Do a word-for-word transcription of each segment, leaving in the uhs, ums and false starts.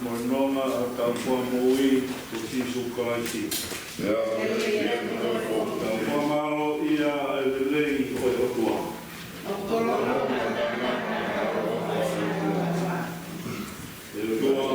Mo e nonga ʻa hotau Fakamoʻui ko Sīsū Kalaisi. Tau fakamālōʻia ʻa e lelei ʻo e ʻOtua. ʻE ʻOtua,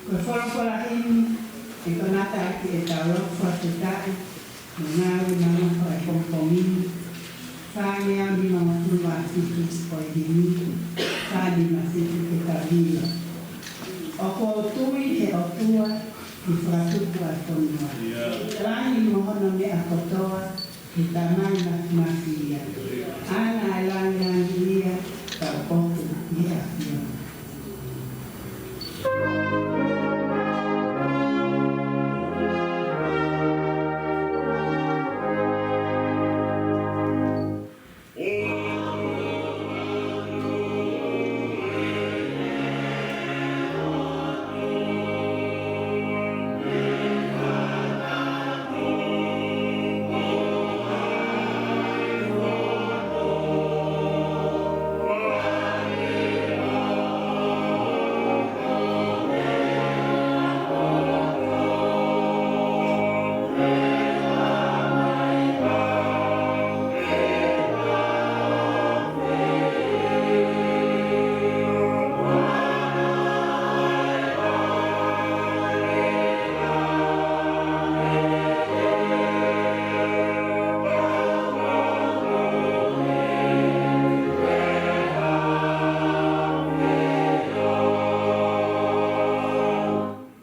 Ko e folofola himi ʻe kamata ʻaki ʻetau lotu fakafetaʻi mo e ngāue nonofo ʻo e pongipongi ni, fāngeau nimangofulu mā fitu, ko e himi fā nima fitu ke tau lilo. ʻOku ou tui he ʻOtua, ʻi he Fakatupu ʻa e fonua, langi mo hono meʻa kotoa, ʻi he Tamai Māfimafi ia. ʻAna ʻa e langilangiʻia, tau ʻofa ki he ʻAfiona.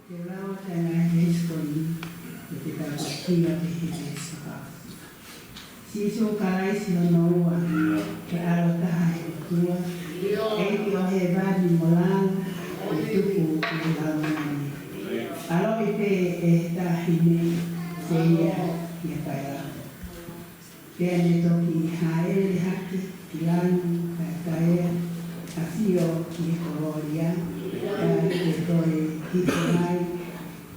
Ke lava taina he hisitōlia, ʻo ke tau toki ʻi he Sīsū Kalaisi hono ua, ko e ʻAlo taha ʻo e ʻOtua, ʻEiki ʻo hēvani mo langi, ʻo tupu ʻi he Laumālie. ʻAloʻi pē ʻe he taʻahine, ko ia ia kae lava. Pea ne toki hāʻele hake ki langi, kae taʻe ʻafio ʻi he kolōlia, kae toe hifo mai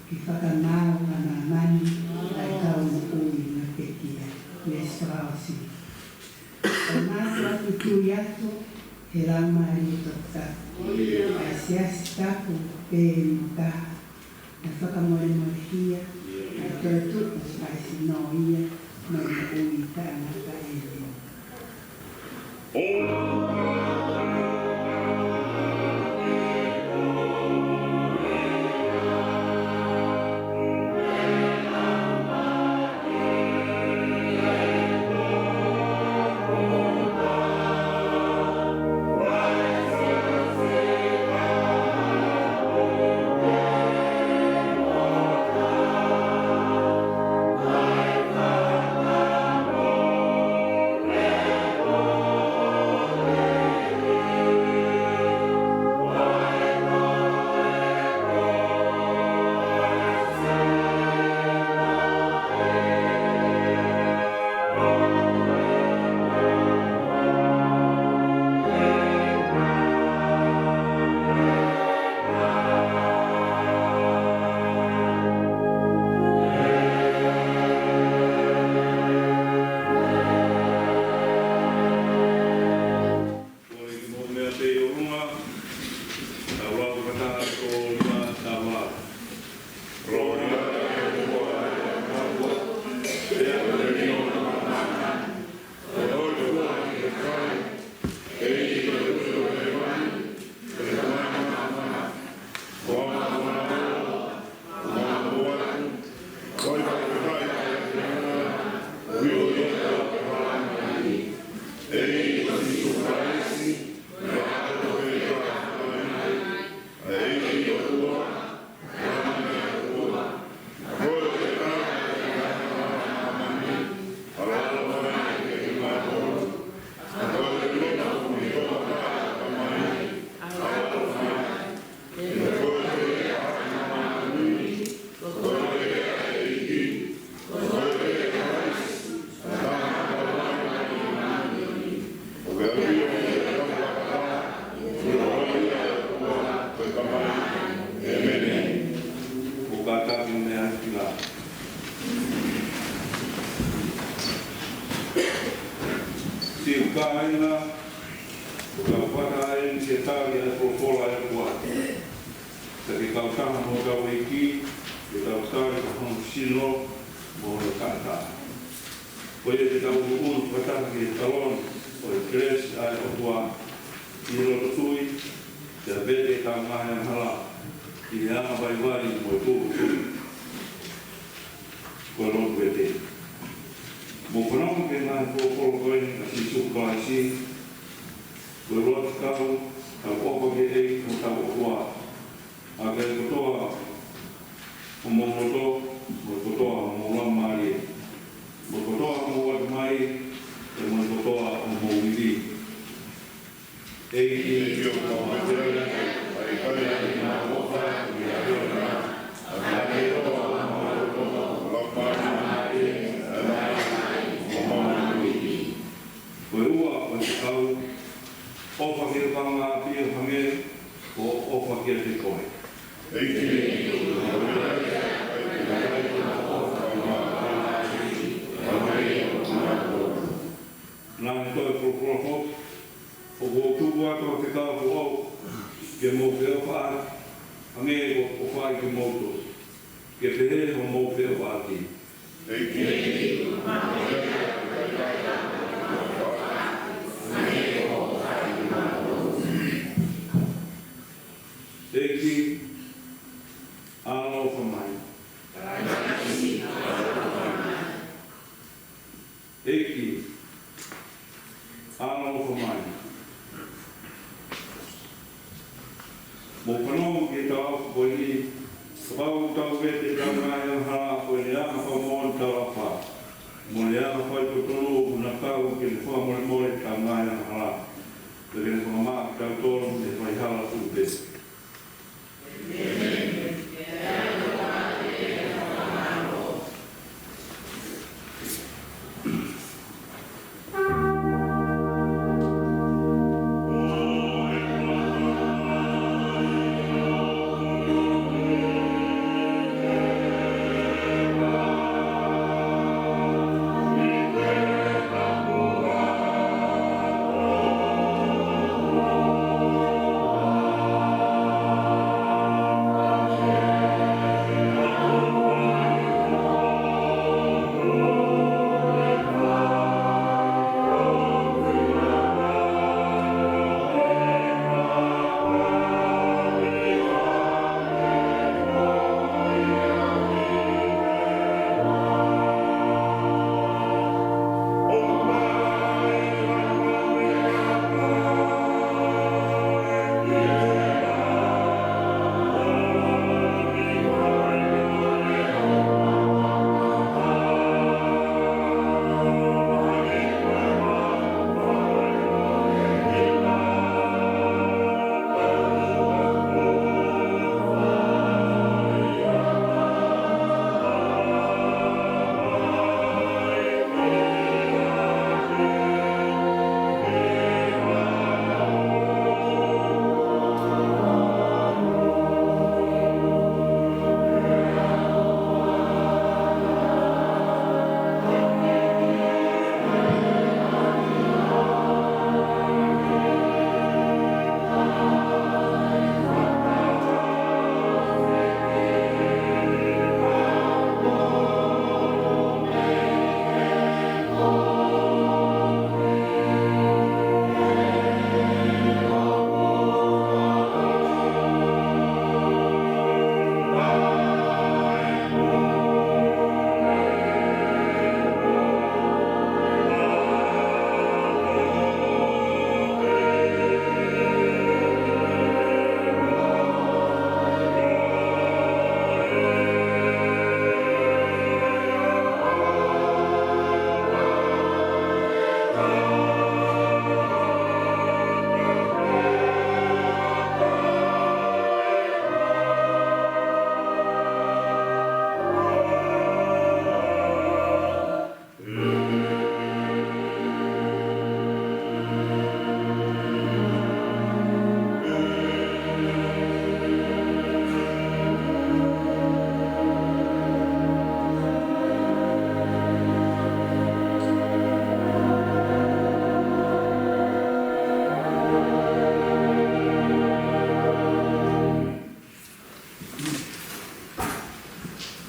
ke fakamaau ʻa māmani, ʻa e kau moʻui mo e pekia. Veesi fakaʻosi. ʻOku mātuʻaki tui atu he Laumālie Toputapu, ʻa e siasi tapu pē mo taha, ʻa e fakamolemolehia, ʻa e toetuʻu ʻa e sino ia, mo e moʻui taʻengata ʻeni. Ko e kiʻi meʻa pē ʻi ʻolunga, tau lau fakataha, kolōlia, tau lau. sino mo hono taʻataʻa. Ko ia te tau ʻunu fakataha ki he taloni ʻo e kelesi ʻa e ʻOtua ʻi he loto tui, pea vete ʻetau ngaahi angahala ʻi he anga vaivai mo e tūʻulutui. Ko e lotu vete. Mou fanongo ki he ngaahi folofola ko eni ʻa Sīsū Kalaisi: Ko e lotu tau, tau ʻofa ki he ʻEiki ko hotau ʻOtua, ʻaki kotoa homou loto, mo kotoa homou laumālie, mo kotoa homou ʻatamai, pea mo kotoa homou ivi. ʻEiki, ʻoku mau ʻofa, ʻofa, ʻofa, ʻofa. Ko e ua ʻo e fekau: ʻOfa ki ho kaungāʻapi ʻo hangē ko hoʻo ʻofa kiate koe. Naʻe toe folofola foki: ʻOku ou tuku atu ha fekau foʻou, ke mou feʻofaʻaki hangē ko ʻeku ʻofa kiate kimoutolu, ke pehē hoʻomou feʻofaʻaki. ʻEiki, ʻaloʻofa mai. ʻEiki, ʻaloʻofa mai. Mou fanongo ki he talaʻofa ko eni: Kapau ʻoku tau vete ʻetau ngaahi angahala, ko e leanga fakamoʻoni talaʻofa mo e leanga faitotonu ʻoku na kau ke ne fakamolemole ʻetau ngaahi angahala, pea ke ne fakamaʻa kitautolu mei he faihala tuʻu pē.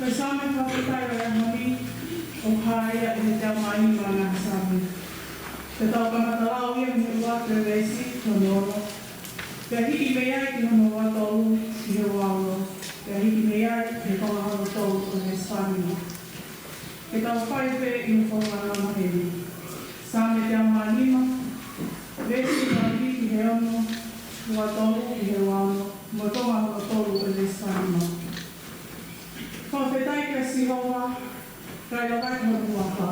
Ko e Saame fakafetaʻi ʻo e ʻaho ni, ʻoku hā ia ʻe he teau mā nima ʻo e Saame. Te tau kamata lau ia mei he ʻuluaki veesi ki hono ono. Pea hiki mei ai ki hono ua tolu ki he ua ono. Pea hiki mei ai ki he konga hono tolu ʻo e veesi fā nima. Ke tau fai pē ʻi he fonua na maheni. Saame teau mā nima, veesi ua ki he ono, ua tolu ki he ua ono, mo e konga hono tolu ʻo e veesi fā nima. Fakafetaʻi kia Sihova, kae lava ki hono huafa.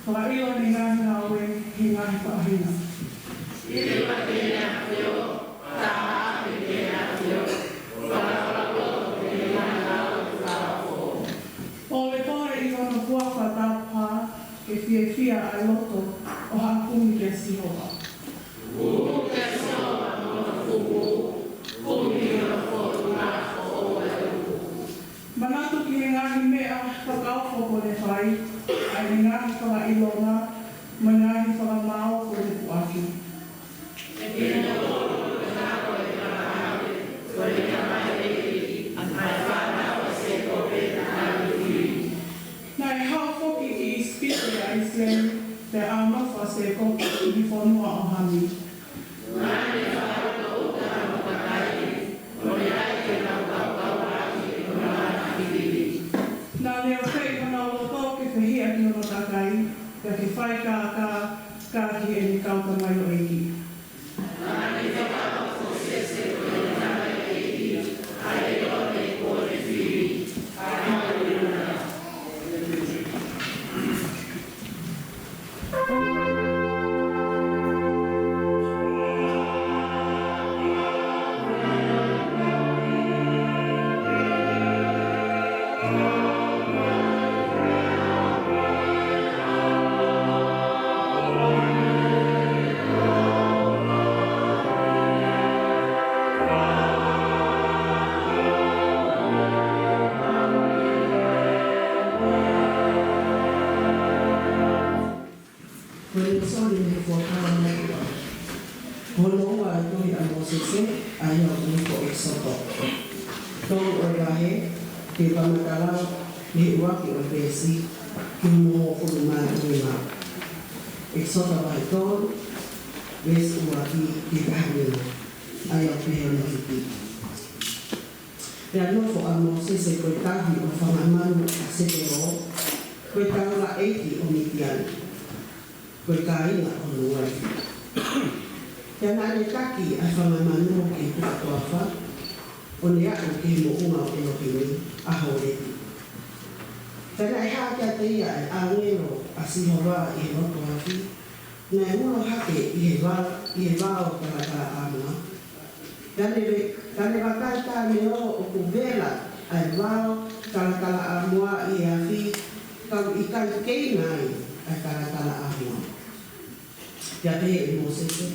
Fakaʻilo ʻene ngaahi ngāue ʻi he ngaahi faʻahinga. Iliva ki heʻene ʻafio, taha ki heʻene ʻafio, falafola loto ki heʻene ngaahi ngāue fakaofo. Pōlepole ʻi hono huafa tapu hā, ke fiefia ʻa e loto ʻo haʻa kumi kia Sihova. Kumi kia Sihova mo hono fuʻu, kumi ki hono foʻi ʻuha ʻo e uku. Manatu ki he ngaahi meʻa fakaofo kuo ne fai, ʻa ʻene ngaahi fakaʻilonga, mo e ngaahi fakamaau kuo ne puʻaki. Naʻe haʻu foki ki ʻIsipite ʻa ʻIsileli, pea ʻānofo ʻa Sēkope ki he fonua ʻo Hami. Naʻa ne ʻofeina honau loto ke fehiʻa ki hono kakai, pea ke fai kākā, kā ki heʻene kau tamaioʻeiki. Ko e lēsoni mei he Fuakava Motuʻa. Ko hono ua ʻo e tohi ʻa Mōsese, ʻa ia ʻoku ui ko ʻEkisoto. Tolu ʻo e vahe, te u kamata lau mei he ʻuluaki ʻo e veesi ki hono hongofulu mā nima. ʻEkisoto vahe tolu, veesi ua ki he taha nima. ʻA ia ʻoku pehē hono hiki. Pea nofo ʻa Mōsese ko e tahi ʻo e fanga manu ʻa Sēpelo, ko e taulaʻeiki ʻo Mitiani, ko e kāinga ʻo hono uaifi. Pea naʻa ne taki ʻa e fanga manu ki he tuʻa toafa, ʻo ne aʻu ki he moʻunga ʻo ʻElohimi, ʻa Holepi. Pea naʻe hā kiate ia ʻa e ʻāngelo ʻa Sihova ʻi he loto afi, naʻe ulo hake ʻi he vao, ʻi he vao talatalaʻāmoa. Pea ne ve-, pea ne vakai, pea ne ō ʻoku vela ʻa e vao talatalaʻāmoa ʻi he afi, ka ʻoku ʻikai keina ai ʻa e talatalaʻāmoa. Pea pehē ʻe Mōsese,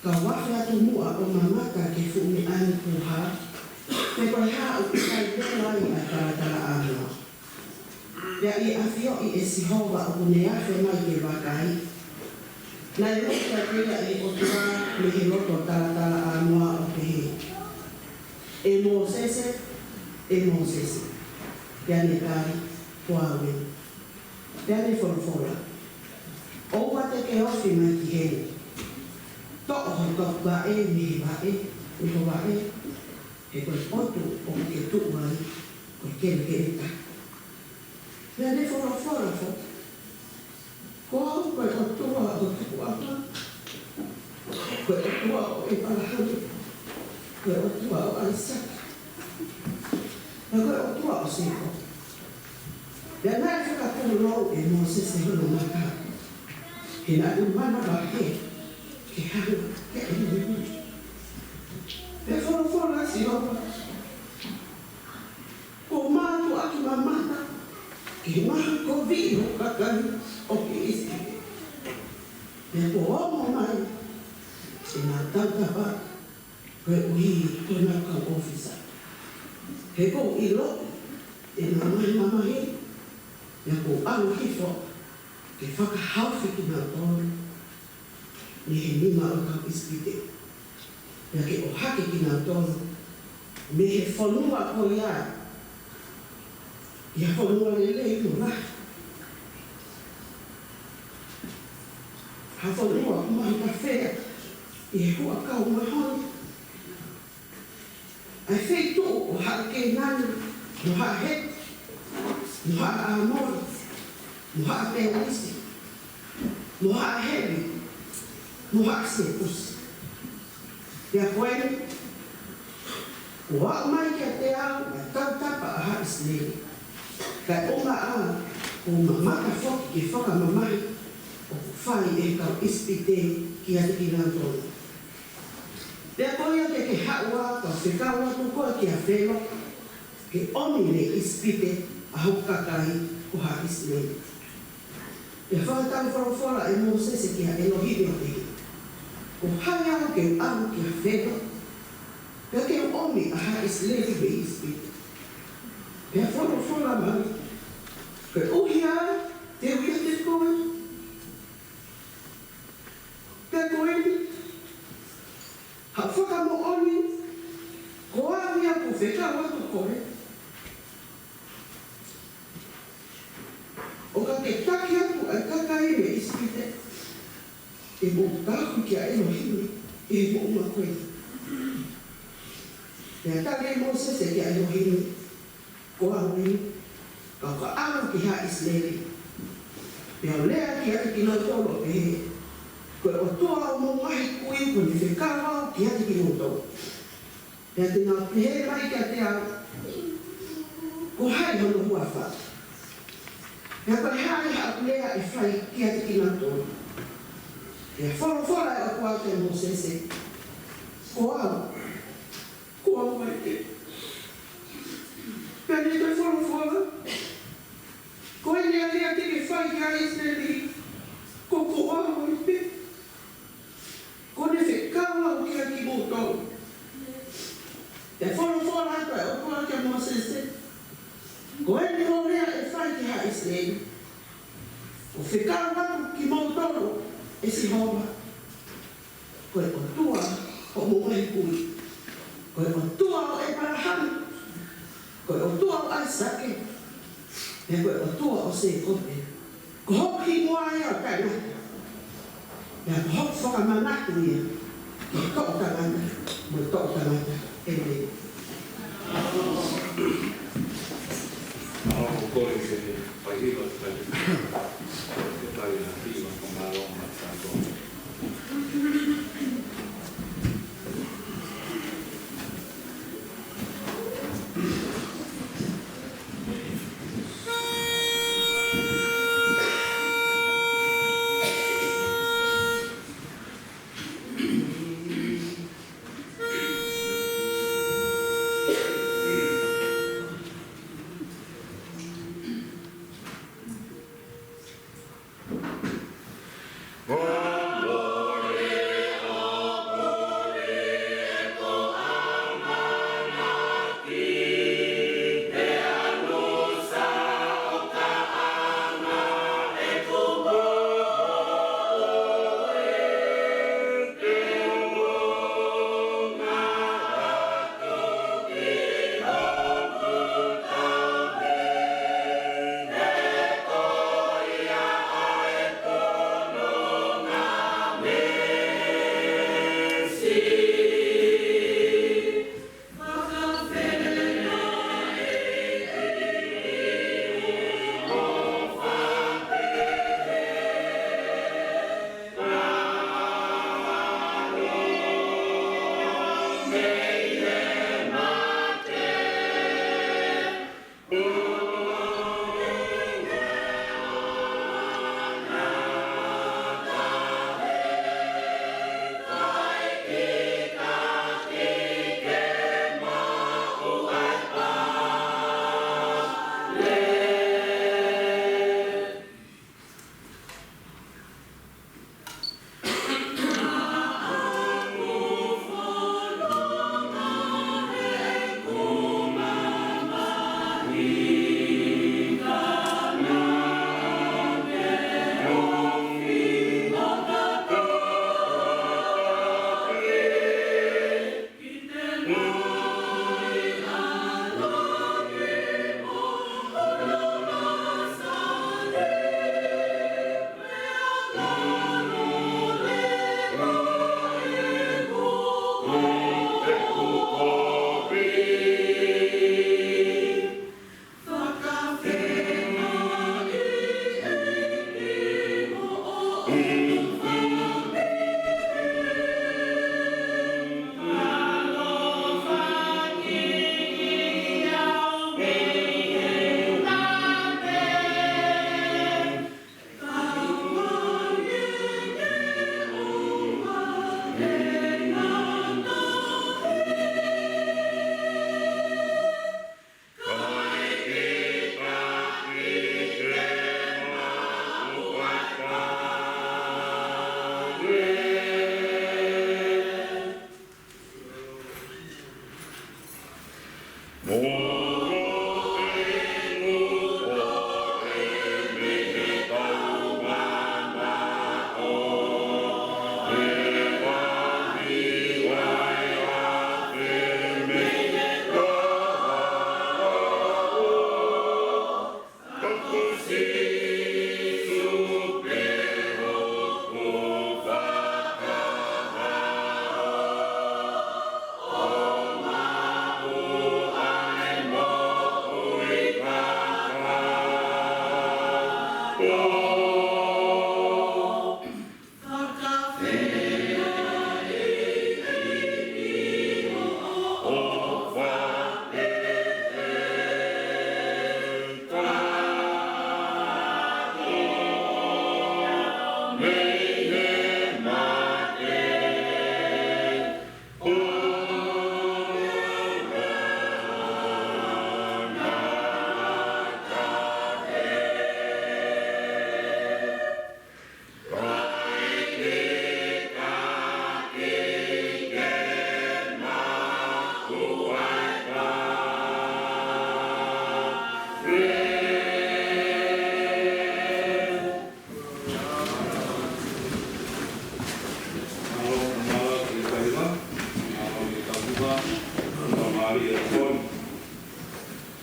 Kau afe atu muʻa ʻo mamata ki he fuʻu meʻa ni kuo hā, pe ko e hā ʻoku ʻikai vela ai ʻa e talatalaʻāmoa. Pea ʻi he ʻafioʻi ʻe Sihova ʻoku ne afe mai ke vakai, naʻe ui kiate ia ʻe he ʻOtua mei he loto talatalaʻāmoa ʻo pehē, ʻE Mōsese, ʻe Mōsese. Pea ne tali, Ko au ē. Pea ne folofola, ʻOua te ke ofi mai ki heni. Toʻo ho topuvaʻe mei he vaʻe, mei ho vaʻe, he ko e potu ʻoku ke tuʻu ai, ko e kelekele tahi. Pea ne folofola foki, Ko au ko e ʻOtua ʻo ho tupuʻanga, ko e ʻOtua ʻo ʻĒpalahame, ko e ʻOtua ʻo ʻAisake, pea ko e ʻOtua ʻo Sēkope. Pea naʻe fakatulou ʻe Mōsese hono mata, he naʻe manavahē ke hanga ʻe he ʻEiki. Pea folofola ʻa Sihova, Kuo u mātuʻaki mamata ki he ngaahi kovi ʻo e kakai ʻo ʻIsipite. Pea kuo ongo mai ʻenau tautapa, koeʻuhi ko ʻenau kau ʻōfisa. He kuo u ʻiloʻi ʻenau ngaahi mamahi, pea kuo u ʻalu hifo ke fakahaofi kinautolu mei he nima ʻo e kau ʻIsipite, pea ke ʻohake kinautolu mei he fonua ko ia ʻi ha fonua lelei mo lahi, ha fonua ʻoku mahutafea ʻi he huʻakau mahoni, ʻa e feituʻu ʻo haʻa Kēnani, mo haʻa Heti, mo haʻa ʻAmoli, mo haʻa Pēlisi, mo haʻa Hivi, mo haʻa Sēpusi. Pea ko eni, kuo aʻu mai kiate au ʻa e tautapa ʻa haʻa ʻIsileli, kae ʻumaʻā kuo u mamata foki ki he fakamamahi ʻoku fai ʻe he kau ʻIsipite kiate kinautolu. Pea ko ia ke ke haʻu ā, kau fekau atu koe kia Felo, ke ʻomi mei ʻIsipite ʻa hoku kakai ko haʻa ʻIsileli. Pea fakatau folofola ʻe Mōsese kia ʻElohimi ʻo pehē, Ko hai au ke u ʻalu kia Felo, pea ke u ʻomi ʻa haʻa ʻIsileli mei ʻIsipite? Pea folofola mai, Koeʻuhi ā te u ʻiate koe. Pea ko eni, haʻu fakamoʻoni, ko au ia kuo fekau atu koe, ʻo ka ke taki atu ʻa e kakai mei ʻIsipite, te mou tauhi kia ʻElohimi ʻi he moʻunga ko eni. Pea tali ʻe Mōsese kia ʻElohimi, Ko au eni, kau ka ʻalu ki haʻa ʻIsileli, pea u lea kiate kinautolu ʻo pehē, Ko e ʻOtua ʻo homou ngaahi kui kuo ne fekau au kiate kimoutolu. Pea te nau pehē mai kiate au, Ko hai hono huafa? Pea ko e hā ʻa e lea ʻe fai kiate kinautolu? Pea folofola ʻa e ʻOtua kia Mōsese, Ko au, ko au ai pē. Pea ne toe folofola, Ko e lea ia te ke fai kia ʻIsileli, Ko au ai pē, kuo ne fekau au kiate kimoutolu. Pea folofola atu ʻa e ʻOtua kia Mōsese, Ko eni hoʻo lea ʻe fai ki haʻa ʻIsileli, Kuo fekau atu kimoutolu ʻe Sihova, Ko e ʻOtua ʻo homou ngaahi kui, ko e ʻOtua ʻo ʻĒpalahame, ko e ʻOtua ʻo ʻAisake, pea ko e ʻOtua ʻo Sēkope. Ko hoku hingoa ia ʻo taʻengata, pea ko hoku fakamanatu ia ki he toʻutangata mo e toʻutangata. ʻĒmeni. ʻOku ou kole ke fai hiva, fai hiva, fai hiva, fakamālō maʻa kitautolu.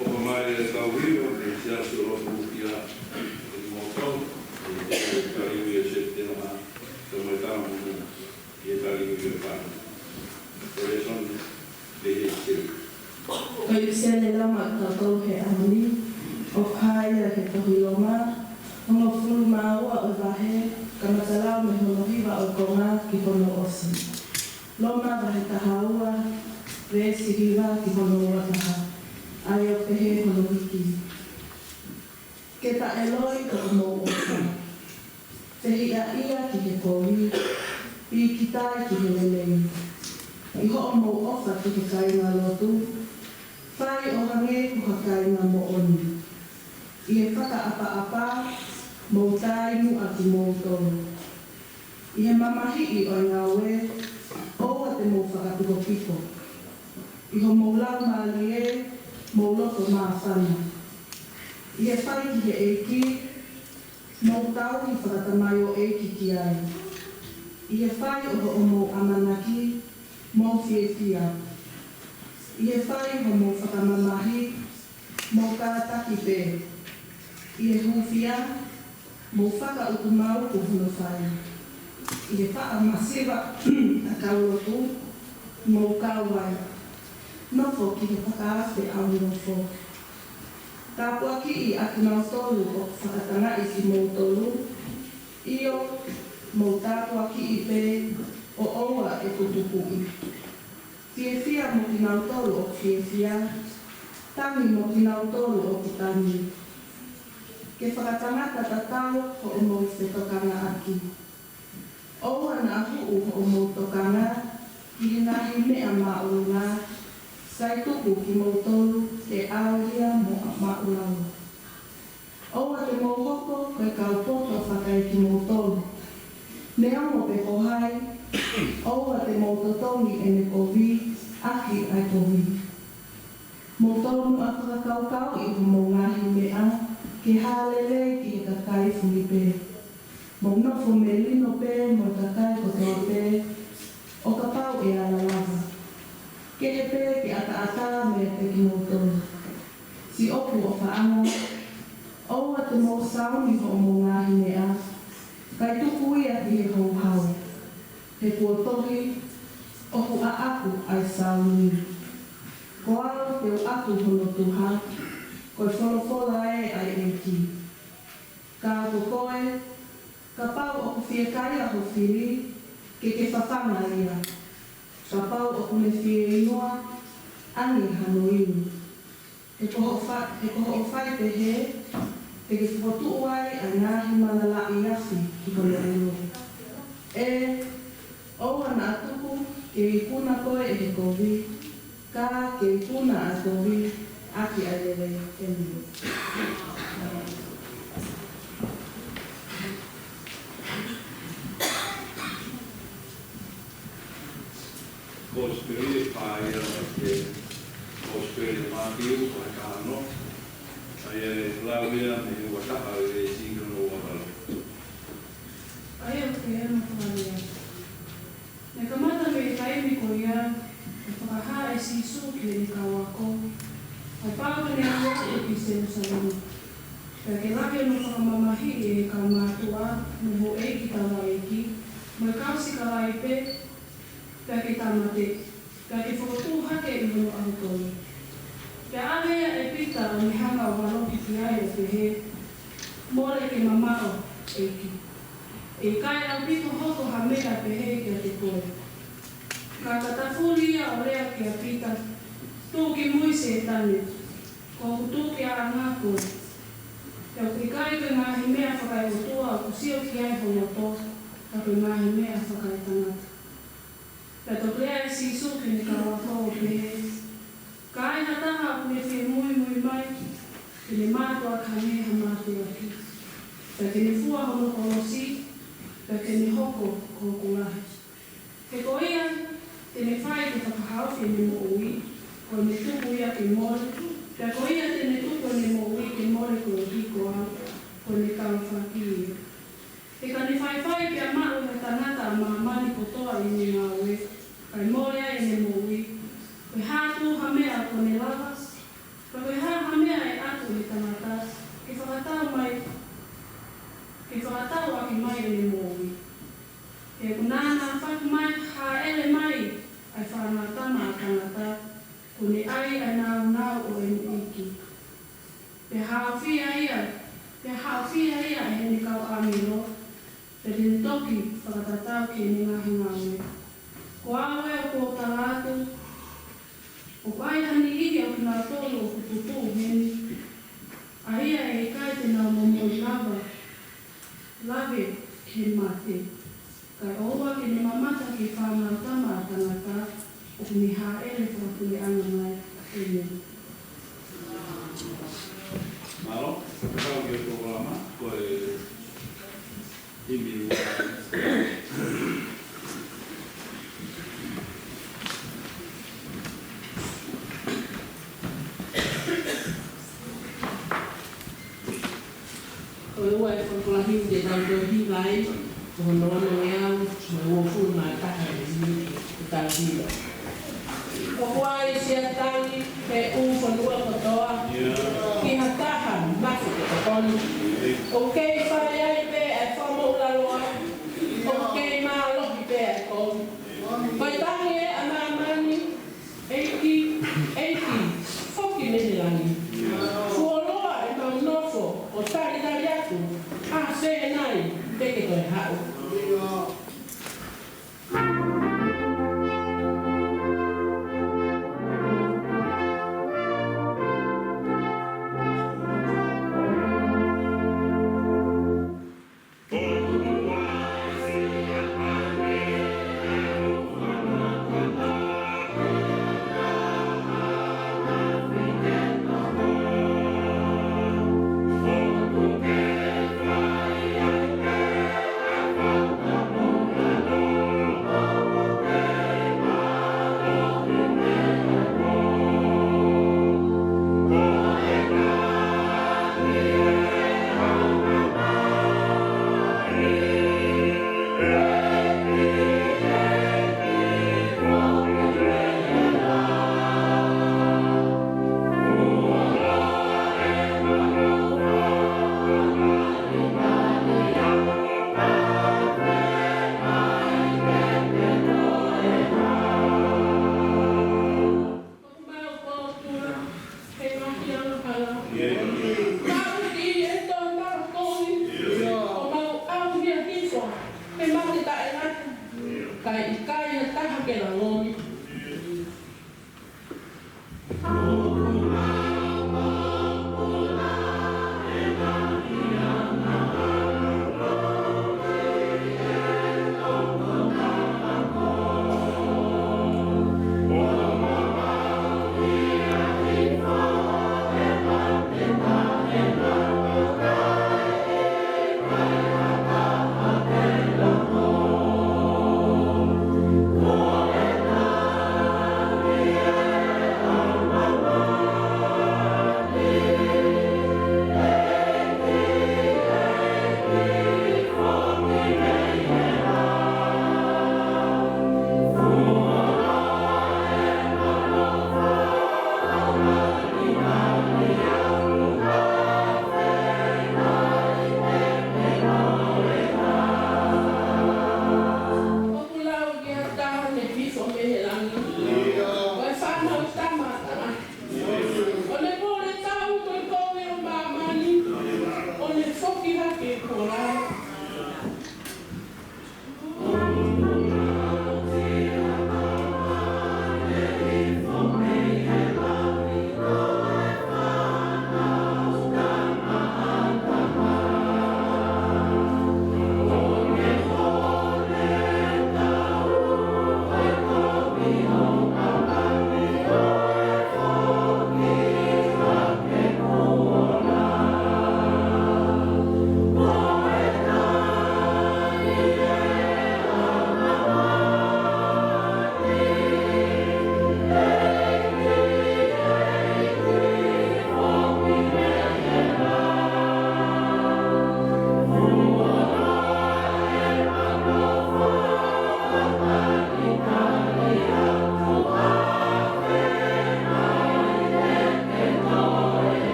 ʻOfa mai e kau hiva, ʻe Siasi ʻo Lotu kia kimoutolu, ʻi he tali ʻi Sepitema, ka mo e tala mo ʻi he tali ʻi he pāni. Ko e lēsoni, ʻe he se. Ko e ʻipiseli ʻa Loma ʻa tautolu he ʻaho ni, ʻoku hā ia he tohi Loma, hongofulu mā ua ʻo e vahe, kamata lau mei hono hiva ʻo e konga ki hono ʻosi. Loma vahe taha ua, veesi hiva ki hono ua taha. ʻA ia ʻoku pehē hono hiki. Ke taʻeloi hoʻomou ʻofa. Fehiʻa ia ki he kovi, pīkitai ki he lelei. ʻI hoʻomou ʻofa ki he kāingalotu, fai ʻo hangē ko ha kāinga moʻoni. ʻI he fakaʻapaʻapa, mou taʻemuʻa kimoutolu. ʻI he mamahiʻi ʻo e ngāue, ʻoua te mou fakapikopiko. ʻI homou laumālie, mou loto māfana. ʻI he fai ki he ʻEiki, mou tauhi fakatamaioʻeiki ki ai. ʻI he fai ʻo hoʻomou ʻamanaki, mou fiefia. ʻI he fai hoʻomou fakamamahi, mou kātaki pē. ʻI he hūfia, mou fakautumaau ki hono fai. ʻI he faʻa masiva ʻa e kau lotu, mou kau ai. Nofo ki he fakaafe ʻaunofo. Tāpuakiʻi ʻa kinautolu ʻoku fakatangaʻi kimoutolu, ʻio, mou tāpuakiʻi pē ʻo ʻoua ʻe tutupuʻi. Fiefia mo kinautolu ʻoku fiefia, tangi mo kinautolu ʻoku tangi. Ke fakatangata tatau hoʻomou fetokangaʻaki. ʻOua naʻa huʻu hoʻomou tokanga ki he ngaahi meʻa māʻolunga, sai tuku kimoutolu ke ʻaohia mo māʻulalo. ʻOua te mou hoko ko e kau poto fakaekimoutolu. Neongo pe ko hai, ʻoua te mou totongi ʻene kovi ʻaki ʻa e kovi. Mou tōmuʻa fakakaukauʻi homou ngaahi meʻa ke hā lelei ki he kakai fulipē. Mou nofo melino pē mo e kakai kotoa pē, ʻo kapau ʻe ala lava. Kehe pē ke ʻataʻatā meiate kimoutolu. Siʻoku ʻofaʻanga, ʻoua te mou sauni hoʻomou ngaahi meʻa, kae tuku ia ki he houhau. He kuo tohi, ʻoku ʻaʻaku ʻa e sauni. Ko au te u ʻatu hono tuha, ko e folofola ē ʻa e ʻEiki. Ka ko koe, kapau ʻoku fiekaia ho fili, ke ke fafanga ia. Kapau ʻoku ne fieinua, ange hano inu. He ko hoʻo fa-, he ko hoʻo fai pehē, te ke fokotuʻu ai ʻa e ngaahi mana laʻi afi ki hono ʻulu. ʻE, ʻoua naʻa tuku ke ikuna koe ʻe he kovi, ka ke ikuna ʻa e kovi ʻaki ʻa e lelei. ʻĒmeni. Kosipeli ʻe fā ia, ʻe kosipeli ʻe fā Matiu, vahe taha ono, ʻa ia ʻe lau ia mei he ua taha ʻo e veesi ki hono ua valu. ʻA ia ʻoku pehē hono fakalea: Naʻe kamata mei he taimi ko ia ʻo fakahā ʻe Sīsū ki heʻene kau ako, ʻa e pau ke ne aʻu atu ki Selūsalema, pea ke lahi hono fakamamahiʻi ʻe he kau mātuʻa mo e houʻeiki taulaʻeiki mo e kau sikalaipe, pea ke tāmateʻi, pea ke fokotuʻu hake ʻi hono ʻaho tolu. Pea ʻave ia ʻe Pita ʻo ne hanga ʻo valokiʻi ai ʻo pehē, Mole ke mamaʻo, ʻEiki. ʻE ʻikai ʻaupito hoko ha meʻa pehē kiate koe. Ka ka tafuli ia ʻo lea kia Pita, Tuʻu ki mui, Sētane, ko hoku tukiʻaʻanga koe. He ʻoku ʻikai ko e ngaahi meʻa fakaeʻotua ʻoku sio ki ai ho loto, ka ko e ngaahi meʻa fakaetangata. Pea toki lea ʻa Sīsū ki heʻene kau ako ʻo pehē, Ka ai ha taha ʻoku ne fie muimui mai, ke ne mātuʻaki hangē ha mātuʻaki, pea ke ne fua hono kolosi, pea ke ne hoko ko hoku lahi. He ko ia te ne fai ke fakahaofi ʻene moʻui, ko ʻene tuku ia ke mole, pea ko ia te ne tuku ʻene moʻui ke mole koeʻuhi ko au, ko ʻene kau faki ia. He ka ne faifai pea maʻu ʻe ha tangata ʻa māmani kotoa ʻi heʻene ngāue, kae mole ai ʻene moʻui, ko e hā tuʻu ha meʻa ʻoku ne lava? Ka ko e hā ha meʻa ʻe ʻatu ʻe he tangata ke fakatau mai, ke fakatau ʻaki mai ʻene moʻui? He ʻoku nānā faki mai, hāʻele mai ʻa e Fānautama ʻa Tangata, kuo ne ʻai ʻa e nāunau ʻo ʻene ʻEiki. Pea haʻofia ia, pea haʻofia ia ʻe heʻene kau ʻāngelo, pea te ne toki fakatatau ki heʻene ngaahi ngāue. Ko au ē ʻoku ou tala atu, ʻoku ʻi ai ha niʻihi ʻo kinautolu ʻoku tutuʻu heni, ʻa ia ʻe ʻikai te nau momoi lava, lave ki he mate, kae ʻoua ke ne mamata ki he Fānautama ʻa Tangata ʻoku ne hāʻele fakapuleʻanga mai. ʻĒmeni. Mālō, kau ki he polokalama, ko e himi ua. Ko e ua e folofola himi te tau toe hiva ai, ko hono onongeau mo e uofulu mā taha ʻo e miniti ʻoku tau hiva. ʻOku ai sia tangi he ʻū fonua kotoa, ki ha taha mafi ke tokoni. ʻOku kei fai ai pē ʻa e fakamoʻulaloa, ʻoku kei mālohi pē ʻa e kovi. Ko e tangi ē ʻa māmani, ʻEiki, ʻEiki, foki mei he langi. Fuoloa ʻemau nofo ʻo talitali atu, ʻa Sēnai, te ke toe haʻu.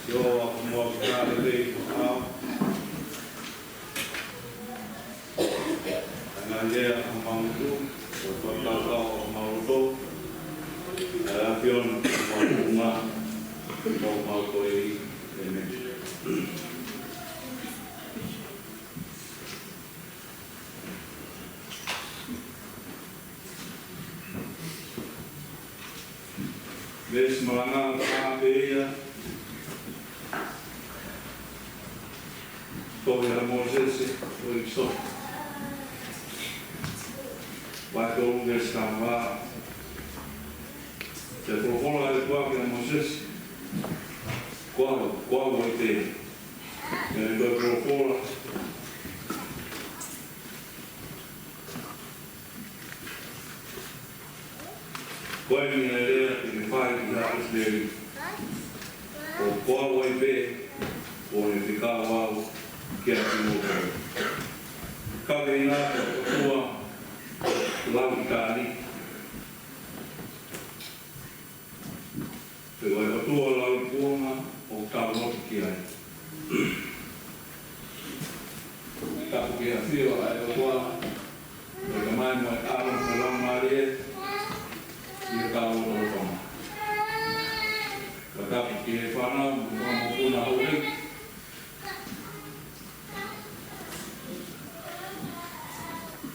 Sio, ʻa mo ka le pei au. Ngā lea ʻa mau tu, ʻo fakakau ʻa mau to, ʻa e ʻAfiona ʻa mau ma, ʻo mau ko e, ʻēmeni. Veesi malanga ʻa pē ia. Tohi ʻa Mōsese, ʻo ʻEkisoto. Vahe tolu veesi taha fā. Pea folofola ʻa e ʻEiki kia Mōsese. Ko au, ko au ai pē. Pea ne toe folofola. Ko eni ʻa e lea te ke fai ki haʻa ʻIsileli. Ko, ko au ai pē, kuo ne fekau au kiate kimoutolu. Ka ko e ʻOtua lauʻitāniti. Pea ko e ʻOtua lauikuonga ʻoku tau lotu ki ai. Tapu ki he ʻafio ʻa e ʻOtua, ko e Tamai mo e ʻAlo mo e Laumālie, ʻi hotau lotolotonga. Tapu ki he fānau mo e fanga mokopuna houʻeiki.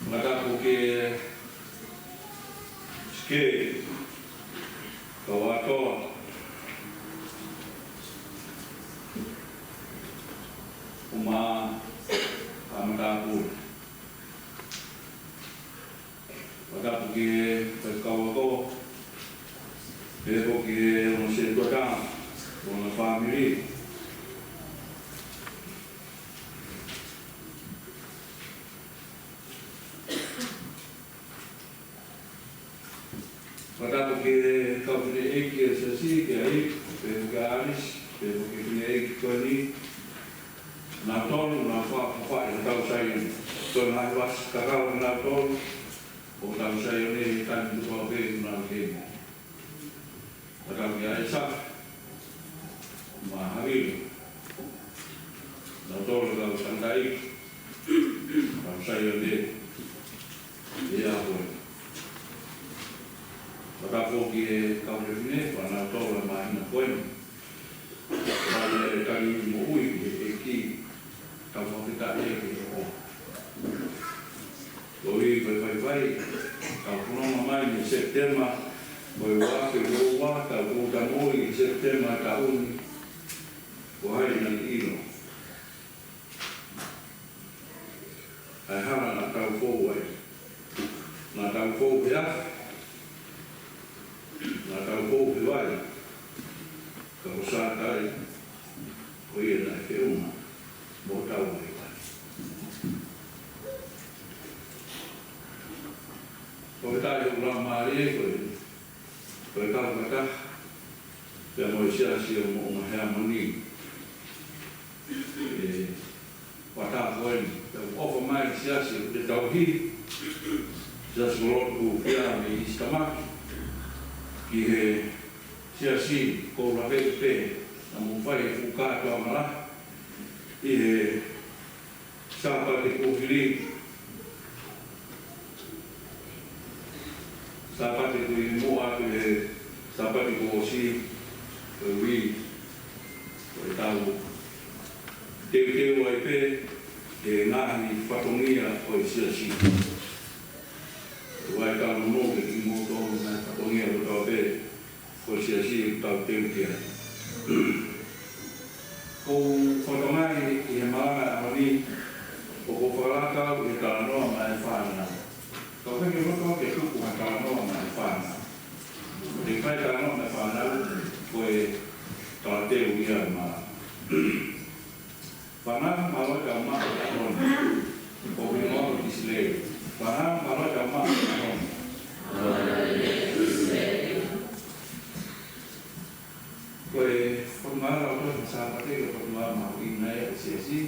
Tapu ki he Sike, Kauatoa, ʻUmaʻā, Haʻa Matāpule. Tapu ki he faifekau ako, pehē foki ki he ongo sētuata, mo hono fāmili. Tapu ki he kau fineʻeiki ʻo e siasi, ki ai, pehē kia ʻAlisi, pehē ki he fineʻeiki ko eni, nautolu, naʻa nau fakafaʻi hotau Saione. Ko e ngaahi vasi kakau nautolu, ʻo hotau Saione, he taimi kotoa pē ʻoku nau kei moʻui. Tapu kia ʻAisake, mo Havilo, nautolu kau tangataʻeiki, hotau Saione, ʻi he ʻaho ni. Tapu ki he kau fefine, pea nautolu ʻa e māhina ko eni. Pea ʻe tali moʻui ki he ʻEiki, tau fakafetaʻi ki he ʻOtua. Ko e faifai, tau fononga mai mei Sepitema, ko e ua afe ua ua, tau kū ta moʻui ʻi Sepitema taʻu ni, ko hai naʻa ne ʻilo ʻa e hala naʻa tau fou ai. Naʻa tau fou he afi, naʻa tau fou he vai, ka ko Sātai, ko ia naʻe feʻunga mo hotau vaivai. Ko e taʻu ʻoku laumālie ko e, ko e kau fakataha, pea mo e Siasi ʻo Moʻunga Heamoni. ʻE, fakataha ko eni, pea ʻoku ʻofa mai Siasi ʻo e Tauhi, Siasi Kolotu Kuo Fai mei East Tamaki, ki he Siasi Koula Pepe, naʻa mou fai e fuʻu kātoanga lahi ʻi he Sāpate kuo hili, Sāpate kuo hili mo ʻa e Sāpate kuo ʻosi, ko e ui, ko e tau teuteu ai pē, ʻe ngaahi fatongia ʻo e siasi. ʻOku ʻi ai e tau mo ke kimoutolu ngaahi fatongia kotoa pē, ko e siasi ʻoku tau teu ki ai. ʻOku ou fakamanatu ʻi he malanga ʻaho ni, ʻoku ou fakalaka ʻi he talanoa maʻa e fānau. Ka ʻoku ʻikai ke u loto ke tuku ha talanoa maʻa e fānau. ʻOku ou fai talanoa maʻa e fānau, ko e talateu ia ʻo e malanga. Fānau, mālō e tau maʻu e ʻaho ni. Ko e ʻuhinga ʻo e kisilei. Fānau, mālō e tau maʻu e ʻaho ni. Ko e fakamālō atu he Sāpate, ko e fakamālō mahuʻinga ia ʻa e siasi.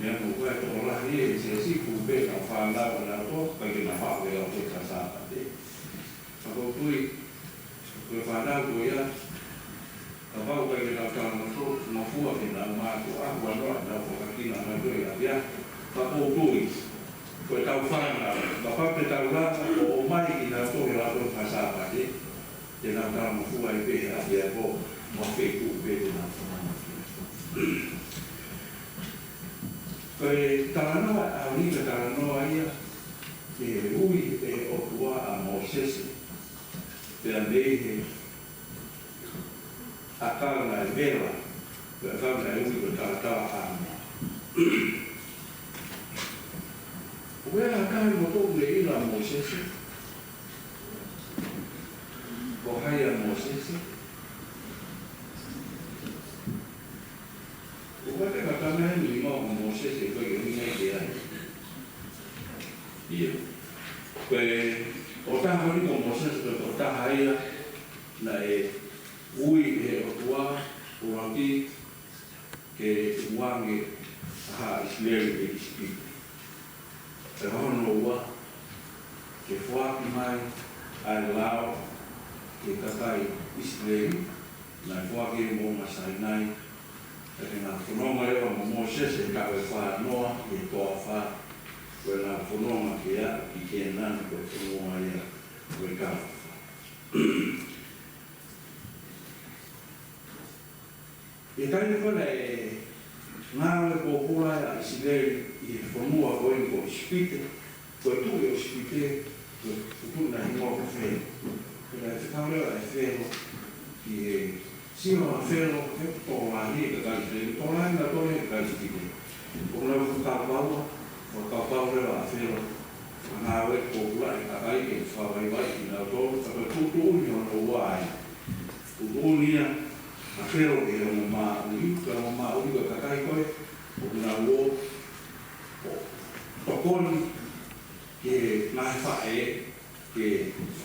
Meʻa mo e tokolahi e siasi, kuo pē ka fānau ʻa e ʻaho, ʻikai ke nau haʻu ʻo e ʻaho ko e Sāpate. Ka ko Ko e tui, ko e tau fānau, kapau te tau lava ʻo ʻomai kinautolu he ʻaho ko ē ʻo e Sāpate, te nau talangofua ai pē he ʻapiako, mo e feituʻu pē te nau fononga ki ai. Ko e talanoa ʻa e ʻaho ni ko e talanoa ia ki he ui ʻe he ʻOtua ʻa Mōsese, pea mei he ʻakau naʻe vela, pea ʻakau naʻe ui ko e Talatalaʻāmoa. ʻOku ʻi ai ha taha ʻi he motuʻa naʻe ʻilo ʻa Mōsese? Ko hai ʻa Mōsese? ʻOku ʻikai ke u tala mai ʻe au ʻa Mōsese ko e ʻuhinga ia ki ai. ʻIo. Ko e tokotaha ko eni ko Mōsese ko e tokotaha ia naʻe ui ʻe he ʻOtua ʻo ʻalu ki ke tukuange ʻa haʻa ʻIsileli mei ʻIsipite. Pea hono ua, ke foaki mai ʻa e lao ki he kakai ʻIsileli, naʻe foaki ʻi he moʻunga Sainai, pea ke nau fononga leva mo Mōsese he taʻu ʻe fā noa ʻi he toafa, ko ʻenau fononga ki ai ki Kēnani ko e fonua ia ʻo e talaʻofa. ʻI he taimi ko ē naʻe ngāue pōpula ai ʻa ʻIsileli ʻi he fonua ko eni ko ʻIsipite, ko e tuʻi ʻo ʻIsipite, ko e tuʻi naʻe hingoa ko Felo. Pea naʻe fekau leva ʻe Felo ki he sio ʻa Felo, he tokolahi e kakai ʻIsileli, tokolahi nautolu he kakai ʻIsipite. ʻO nau fakakaukau, fakakaukau leva ʻa Felo, ngāue pōpula e kakai ke fakavaivai kinautolu, ka ko e tuʻutuʻuni hono ua ai. Tuʻutuʻuni ia ʻa Felo ki he ongo māʻuli, ki he ongo māʻuli ko e kakai ko ē ʻoku nau ō ʻo tokoni ki he ngaahi faʻē ke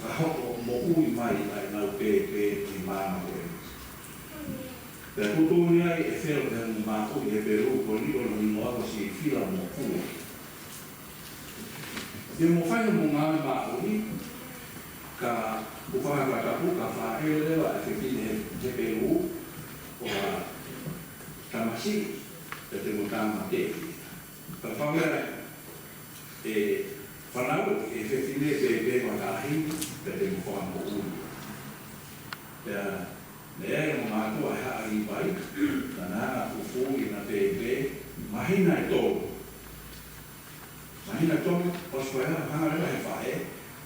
fakahoko moʻui mai ʻa ʻenau pēpē ki he māmani ko ē. Pea tuʻutuʻuni ai ʻe Felo ki he ongo māʻuli Hepelū ko eni ko hono hingoa ko Sifila mo Pua. Te mo fai mo ngāue māʻuli, ka ʻoku fakatapu ka faʻele leva ʻa e fefine Hepelū, ko ha tamasiʻi, pea te mo tāmateʻi. Ka faʻele ʻe fanau ʻe he fefine pēpē ko ha taʻahine, pea te mo fakamoʻui. Pea naʻe ʻi ai e ongo mātuʻa ʻi he haʻa Līvai, naʻa na fufū ʻena pēpē, māhina ʻe tolu. Māhina ʻe tolu, ʻosi ko ia, hanga leva ʻe he faʻē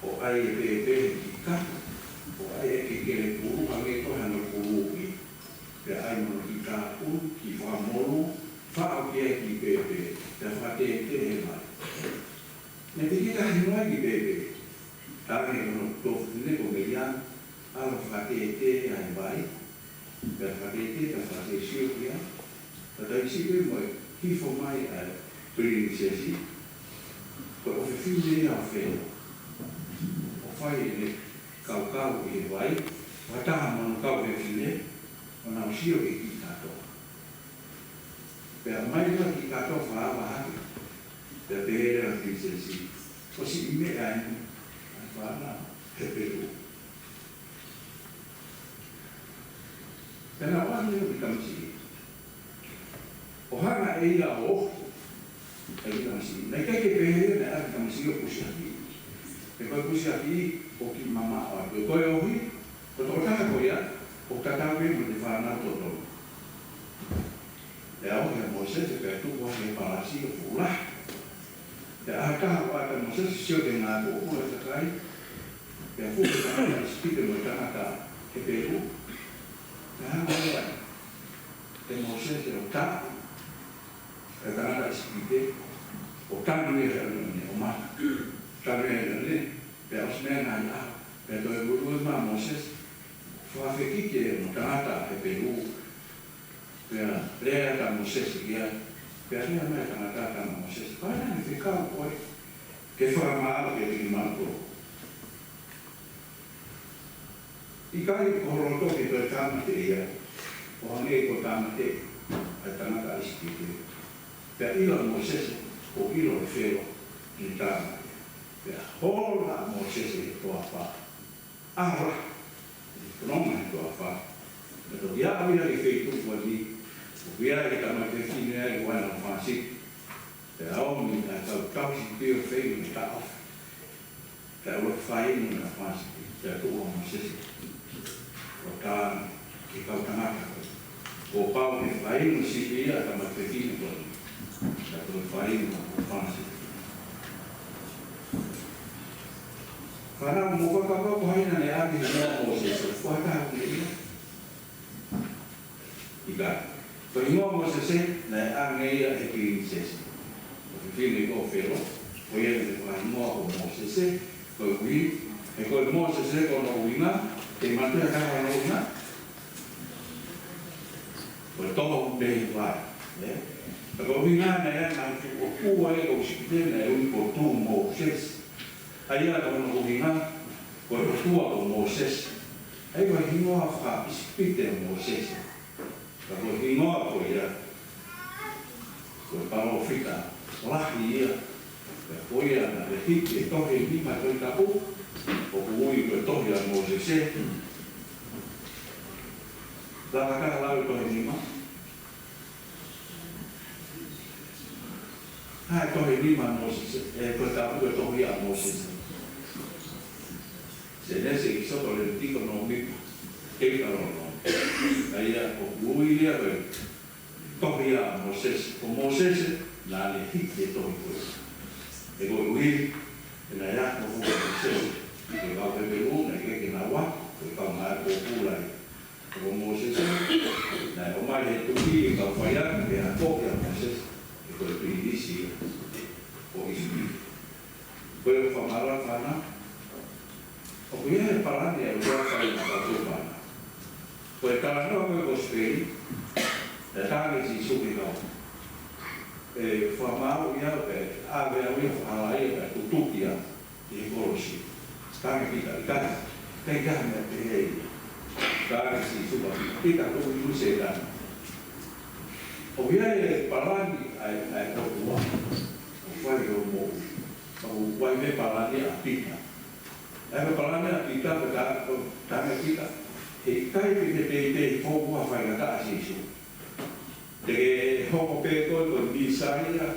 ʻo ʻai e pēpē he kiʻi kapu, ʻo ʻai e kiʻi kelekulu, hangē ko hano kuluʻi, pea ʻai mo hono kiʻi tāpuni, kiʻi fakamolū, faʻo ki ai e kiʻi pēpē, pea fakatētē he vai. Naʻe teʻeki ke hingoa e kiʻi pēpē, talaange ʻe hono tuofefine ko Meliame, ʻalu ʻo fakatētē ʻi he vai, pea fakatētē, pea fakatētē sio ki ai. Pea taimi siʻi pē mo e hifo mai ʻa e pilinisesi, ko e ʻofefine ia ʻo Felo, ʻo fai ʻene kaukau ʻi he vai, fakataha mo hono kau fefine, ʻo nau sio ki he kiʻi kātoa. Pea ʻomai leva e kiʻi kātoa, fakaava hake, pea pehē leva ʻe he pilinisesi, ko e siʻi meʻa eni ʻa e fānau Hepelū. Pea naʻe ʻalu leva e kiʻi tamasiʻi ʻo hanga ʻe ia ʻo ohi e kiʻi tamasiʻi. Naʻe ʻikai ke pehē naʻe ʻalu e kiʻi tamasiʻi ʻo pusiaki. He ko e pusiaki ʻoku kiʻi mamaʻo atu. Ko e ohi, ko e tokotaha ko ia ʻoku tatau ia mo ʻene fānau totonu. Pea ohi ʻa Mōsese pea tupu hake he palasi ʻo fuʻu lahi. Pea ʻalu ʻa Mōsese ʻo sio ki he ngaahi pōpula ʻo e kakai, pea fuʻu tangata ʻIsipite mo e tangata Hepelū. Pea hanga leva ʻe Mōsese ʻo taaʻi e tangata ʻIsipite, ʻo tanu ia he ʻaneʻane, ʻo mata. Tanu ia he ʻaneʻane, pea ʻosi meʻa e ngaahi ʻaho, pea toe lue mai ʻa Mōsese, fakafekiki e ongo tangata Hepelū, pea lea atu ʻa Mōsese ki ai, pea lea mai e tangata kia Mōsese, ko e hā e fekau ko ē ke fakamaau kiate kimautolu? ʻIkai ko ho loto ke toe tāmateʻi ia, ʻo hangē ko e tāmateʻi ʻa e tangata ʻIsipite? Pea ʻilo ʻa Mōsese, ʻo ʻilo ʻe Felo, ʻene tāmateʻi. Pea hola ʻa Mōsese he toafa. ʻAho lahi, fononga he toafa. Pea toki aʻu ia ki he feituʻu ko eni, ʻoku ʻi ai e tamaiki fefine ai ʻoku ʻi ai hono fāsipi. Pea ʻomi ʻa e kau tauhi sipi ʻo feinga ke taʻofi. Pea ʻoku fai ʻa e fanga sipi, pea tuʻu ʻa Mōsese ʻo tala ki he kau tangata, kuo pau ke fai ʻa e sipi ʻa e tama fefine ko eni. Pea toe fai ʻa e fanga sipi. Fānau, mou fakakaukau ko hai naʻe ʻange e hingoa ʻo Mōsese, ko hai ka ne ia? ʻIkai. Ko e hingoa Mōsese naʻe ʻange ia ʻe he pilinisesi. Ko e fefine ko Felo, ko ia naʻe fakahingoa ko Mōsese, koeʻuhi, he ko e Mōsese ko hono ʻuhinga, te mate a ka hono ʻuhinga. Ko e toho mei vai, ē? Ka ko e ʻuhinga naʻe ʻange ʻe he ʻOtua ia ki ʻIsipite naʻe ui ko Tū Mōsese. ʻA ia ko hono ʻuhinga, ko e ʻOtua ko Mōsese. ʻA ia ko e hingoa faka-ʻIsipite ʻo Mōsese. Ka ko e hingoa ko ia, ko e palōfita lahi ia. Pea ko ia naʻe hiki e tohi ʻe nima ʻo e Tohi Tapu, ʻoku ui ko e tohi ʻa Mōsese. Lava ka lau e tohi ʻe nima. ʻA e tohi ʻe nima ʻa Mōsese, ē, ko e Tohi Tapu ko e tohi ʻa Mōsese. Sēnesi, ʻEkisoto, Levitiko, Nōmipa, Teutalōnome. ʻA ia ʻoku ui ia ko e tohi ʻa Mōsese. Ko Mōsese naʻa ne hiki e tohi ko ia. He koeʻuhi, he naʻe ako ko Mōsese, ko e kau Hepelū naʻe ʻikai ke nau ako, ko e kau ngāue pōpula ia. Ko Mōsese naʻe ʻomai ʻe he tuʻi e kau faiako ke akoʻi ʻa Mōsese, he ko e pilinisi ia ʻo ʻIsipite. Ko ia ʻoku fakamālō atu, fānau. ʻOku ʻi ai e palani ʻa e ʻOtua ke fai maʻatautolu, fānau. Ko e talanoa ko ē ʻo e Kosipeli, naʻe talaange ʻe Sīsū ki he kau, ʻe fakamaauʻi au, pea ʻave au ia ʻo fakahalaia, pea tutuki au ʻi he kolosi. Talaange ʻe Pita, ʻikai, ʻikai ke ʻi ai ha meʻa pehē ia. Talaange ʻe Sīsū kia Pita, Pita, tuʻu ʻi muʻa Sētane. ʻOku ʻi ai e palani ʻa e, ʻa e ʻOtua ʻoku fai ki hoʻo moʻui. Ka ʻoku ʻi ai mo e palani ʻa Pita. ʻA e palani ʻa Pita, pea ta-, talaange ʻe Pita, heʻikai ke ke teitei hoko ko ha faingataʻa ʻa Sīsū. Te ke hoko pē koe ko e Mīsaia,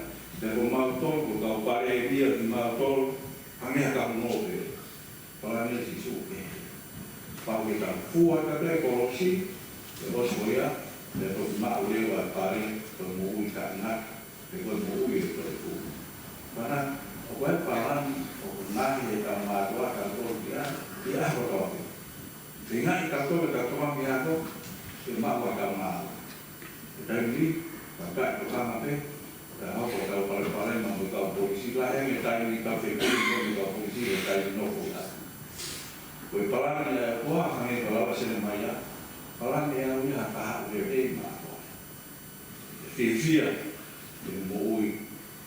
pea ko mautolu ko e kau pale ʻia kimautolu, hangē ha kau noa pē. Palani ʻa Sīsū ʻoku pehē. Pau ke tau fua ʻa e kolosi, ʻe ʻosi ko ia, pea toki maʻu leva e pale, ko e moʻui taʻengata, pea ko e moʻui ʻo e toetuʻu. Fānau, ʻoku ʻi ai e palani, ʻoku ngaohi ʻe he tau mātuʻa kitautolu ki ai, ʻi he ʻaho kotoa pē. Feingaʻi kitautolu ke tau tokanga ki he ako, ke maʻu ʻa e tau mātuʻa. He taimi ni, ka ka tokanga pē, ka hoko tau palepale mo e kau polisi, lahi ange taimi ni tau fekumi mo e kau polisi, he taimi nofo ia. Ko e palani ʻa e ʻOtua, hangē ko e lau ʻa Selemaia, palani ʻe au ia ha kahaʻu lelei maʻa koe. ʻE fiefia ʻi he moʻui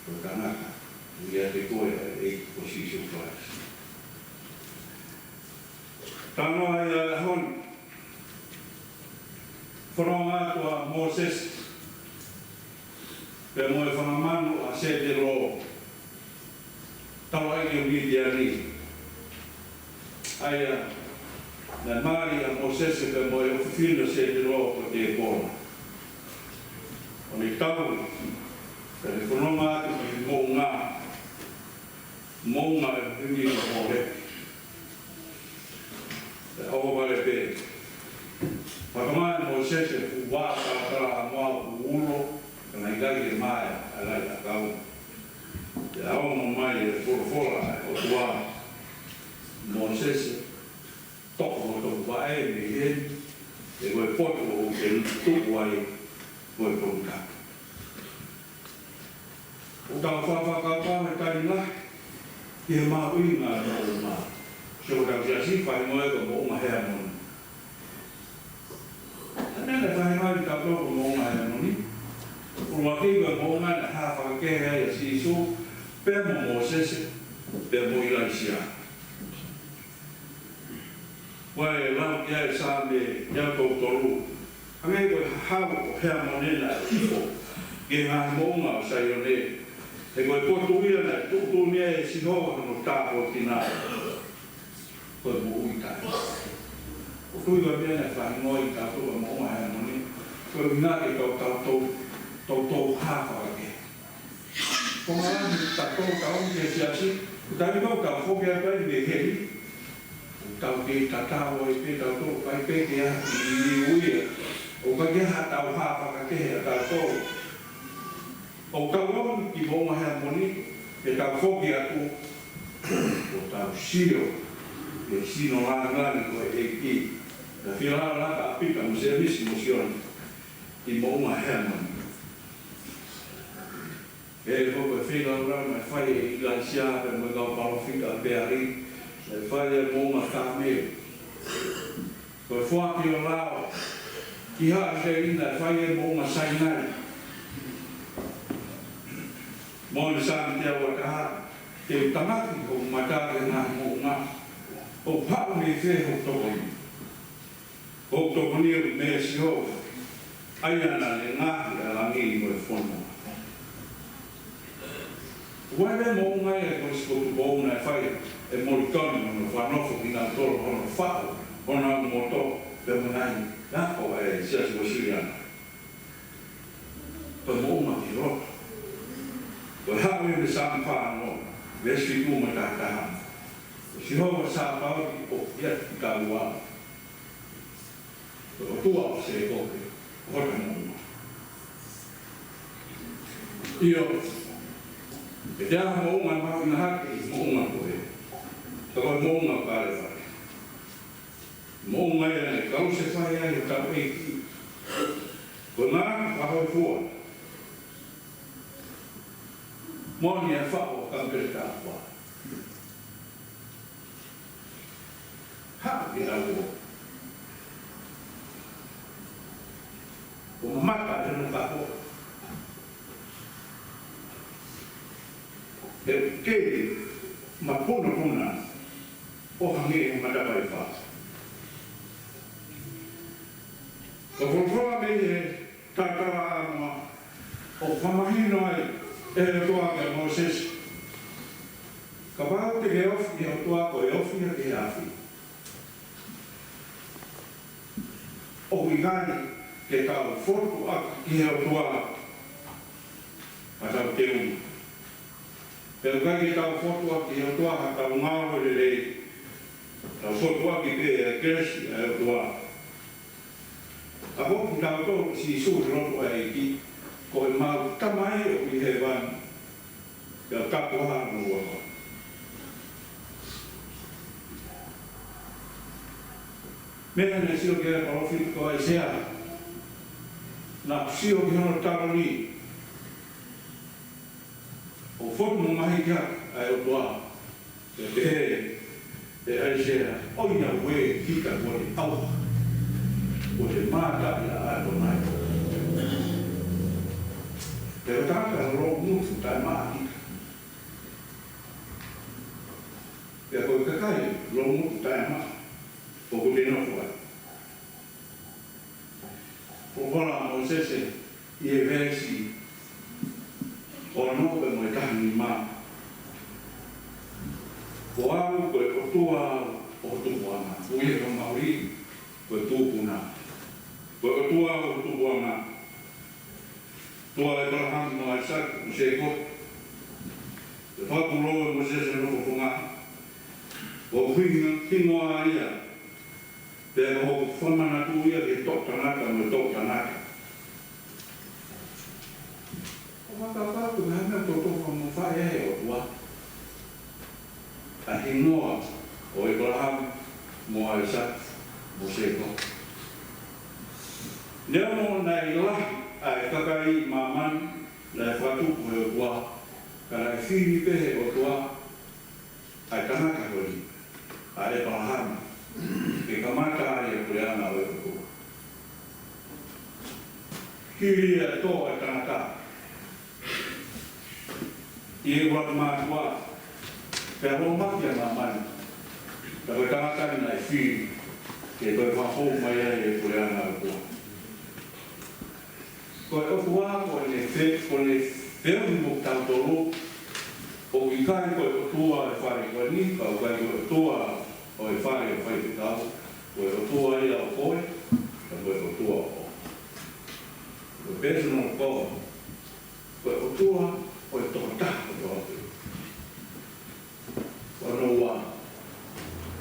ʻo e tangata, ʻoku ʻiate koe ʻa e ʻEiki ko Sīsū Kalaisi. Talanoa ia ʻo e ʻaho ni. Fononga atu ʻa Mōsese pea mo e fanga manu ʻa Sētelo, taulaʻeiki ʻo Mitiani. ʻA ia naʻe mali ʻa Mōsese pea mo e ʻofefine ʻo Sētelo ko Tēpola. ʻO ne tau, pea ne fononga atu ki he moʻunga, moʻunga ʻo e ʻofefine ko Hōlepi. Pea ʻohovale pē. Pea ʻomai ʻe Mōsese e fuʻu vā talatala ʻa Moape ʻoku ulo, ka naʻe ʻikai ke maea ʻa e laʻiʻakau. Pea ʻomai e folofola ʻa e ʻOtua: Mōsese, toʻo hoto vaʻe mei heni, he ko e potu ʻoku te tuʻu ai ko e potu tapu. ʻOku tau fakakaukau he taimi lahi ki he mahuʻinga ʻo e moʻunga. Sio, ko hotau siasi, fai mo e ko e moʻunga Heamoni. Ko e meʻa naʻe fai mai kiate kitautolu ko e moʻunga Heamoni. ʻUluaki, ko e moʻunga naʻe hā fakakehe ai ʻa Sīsū, pea mo Mōsese, pea mo ʻIlaisiā. Ko e lau ki ai ʻe Saame teau tolu tolu: Hangē ko e hahau ʻo Heamone naʻe ʻifo ki he ngaahi moʻunga ʻo Saione, he ko e potu ia naʻe tuʻutuʻuni ai ʻe Sihova hono tāpuekina. Ko e moʻui taʻengata. ʻOku ou tui ko e meʻa naʻe fakahingoa ai kitautolu ko e moʻunga Heamoni, ko e ʻuhinga ke tau, tau, tau, tau, tau hā fakakehe. Ko e ngaahi tatou tau ki he siasi, ko e taimi ʻoku tau foki atu ai mei heli, ʻoku tau kei tatau ai pē tautolu, ʻikai pē ke ʻi ai ha liliu ia. ʻOku ʻikai ke ʻi ai haʻatau hā fakakehe ʻa tautolu. ʻOku tau ō ki Moʻunga Heamoni, ke tau foki atu, ʻo tau sio ki he sino lāngilangi ko e ʻEiki. Naʻe fie lava ʻa Pita mo Sēmisi mo Sione ki Moʻunga Heamoni. He ko e feilaulau naʻe fai ʻe ʻIlaisiā pea mo e kau palōfita ʻa Peali, naʻe fai ʻi Moʻunga Kāmeli. Ko e foaki ʻo e lao ki Haʻa ʻIsileli naʻe fai ʻi Moʻunga Sainai. Moʻoni Saame teau uataha, te u tamaki hoku mata ki he ngaahi moʻunga, ʻoku haʻu mei fē hoku tokoni? Hoku tokoni ʻoku mei Sihova, ʻa ia naʻa ne ngaohi ʻa e langi mo e fonua. ʻOku ʻi ai e moʻunga ia ko Sikotupouna ʻe fai ʻe Molitoni mo hono fakanofo kinautolu hono faʻu honau moto pea mo e ngaahi ako ʻa e Siasi Uēsiliana. Ko e moʻunga ki he lotu. Ko e haʻu ia mei he Saame fā ono, veesi fitu mo e taha taha. Ko Sihova Sāpaoti ʻoku ʻiate kitaua. Ko e ʻOtua ʻo Sēkope, ʻoku hota moʻunga. ʻIo, ʻe ʻi ai ha moʻunga ʻe mahuʻinga hake ʻi he moʻunga ko ē. Ka ko e moʻunga ʻo Kalevale. Moʻunga ia naʻe kalusefai ai hotau ʻEiki. Ko e ngaahi fakahōifua. Moʻoni ʻa e faʻu ʻo e kamupele taʻofi. Haʻu ke tau ō. ʻO mamata ʻi hono kapo. ʻE kei mapunapuna ʻo hangē ha matavai fā. Ko e folofola mei he Talatalaʻāmoa ʻoku fakamahino ai ʻe he ʻOtua kia Mōsese. Kapau te ke ofi ki he ʻOtua ko e ofi ia ki he afi. ʻOku ʻikai ke tau fotu ʻaki ki he ʻOtua haʻatau teunga. Pea ʻoku ʻikai ke tau fotu ʻaki ki he ʻOtua haʻatau ngāue lelei. Tau fotu ʻaki pē ʻa e kelesi ʻa e ʻOtua. Ka ko kitautolu ʻo Sīsū he lotu ʻa e ʻEiki, ko ʻemau Tamai ʻoku ʻi hēvani, ke tapuhā hono huafa. Meʻa naʻe sio ki ai ʻa e palōfita ko ʻAisea, naʻa ku sio ki hono taloni, ʻo fotu mamahi ki ai ʻa e ʻOtua. Pea pehē ʻe ʻAisea, ʻoiauē kita kuo te ʻauha, kuo te mātā ʻi he ʻAtonai. Pea ko e tangata loʻumutu taʻemaʻa kita. Pea ko e kakai loʻumutu taʻemaʻa ʻoku te nofo ai. Folofola ʻa Mōsese ʻi he veesi ono pea mo e taha nima. Ko au ko e ʻOtua ʻo ho tupuʻanga. Ko ia ko e mahuʻinga, ko e tupuna. Ko e ʻOtua ʻo ho tupuʻanga. ʻOtua ʻo ʻĒpalahame mo ʻAisake mo Sēkope. Pea fakapulou ʻe Mōsese hono fofonga. Ko hoku hingoa ia. Pea ko hoku fakamanatu ia ki he toʻutangata mo e toʻutangata. ʻOku ou fakakaukau ko e meʻa totonu ke mou fai ʻe he ʻOtua. ʻA e hingoa ʻo ʻĒpalahame mo ʻAisake mo Sēkope. Neongo naʻe lahi ʻa e kakai ʻi māmani naʻe fakatupu ʻe he ʻOtua, ka naʻe fili pē ʻe he ʻOtua ʻa e tangata ko eni, ʻa ʻĒpalahame, ke kamata ai e puleʻanga ʻo e ʻOtua. Hili ia ʻa e tō ʻa e tangata ʻi he ʻuluaki mātuʻa, pea lōmaki ʻa māmani, ka ko e tangata ni naʻe fili, ke toe fakafou mai ai e puleʻanga ʻo e ʻOtua. Ko e ʻOtua ko ʻene fe-, ko ʻene feohi mo kitautolu, ʻoku ʻikai ko e ʻOtua ʻo e fale ko eni, ka ʻoku ʻikai ko e ʻOtua ʻo e fale ʻo faifekau, ko e ʻOtua ia ʻo koe, ka ko e ʻOtua ʻo koe. Ko e personal God, ko e ʻOtua ʻo e tokotaha kotoa pē. Ko hono ua,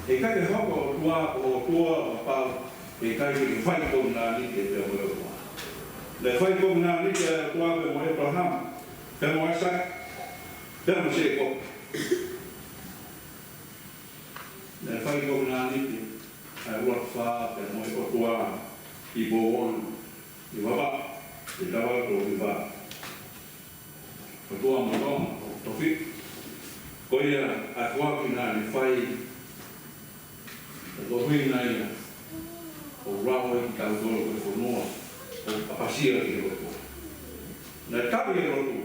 heʻikai ke hoko ʻOtua ko ho ʻOtua kapau heʻikai ke ke fai kovinānite pea mo e ʻOtua. Naʻe fai kovinānite ʻa e ʻOtua pea mo ʻĒpalahame, pea mo ʻAisake, pea mo Sēkope. Naʻe fai kovinānite ʻa e ʻUluaki Fā pea mo e ʻOtua ʻi Pouono, ʻi Vavaʻu, ʻi he taʻu tolu hiva. ʻOtua mo Tonga, ʻo tofi. Ko ia ʻa e foaki naʻa ne fai, ʻo tofi na ia, ʻo lava ai kitautolu ko e fonua, ʻo ʻapasia ki he ʻOtua. Naʻe taʻi e lotu,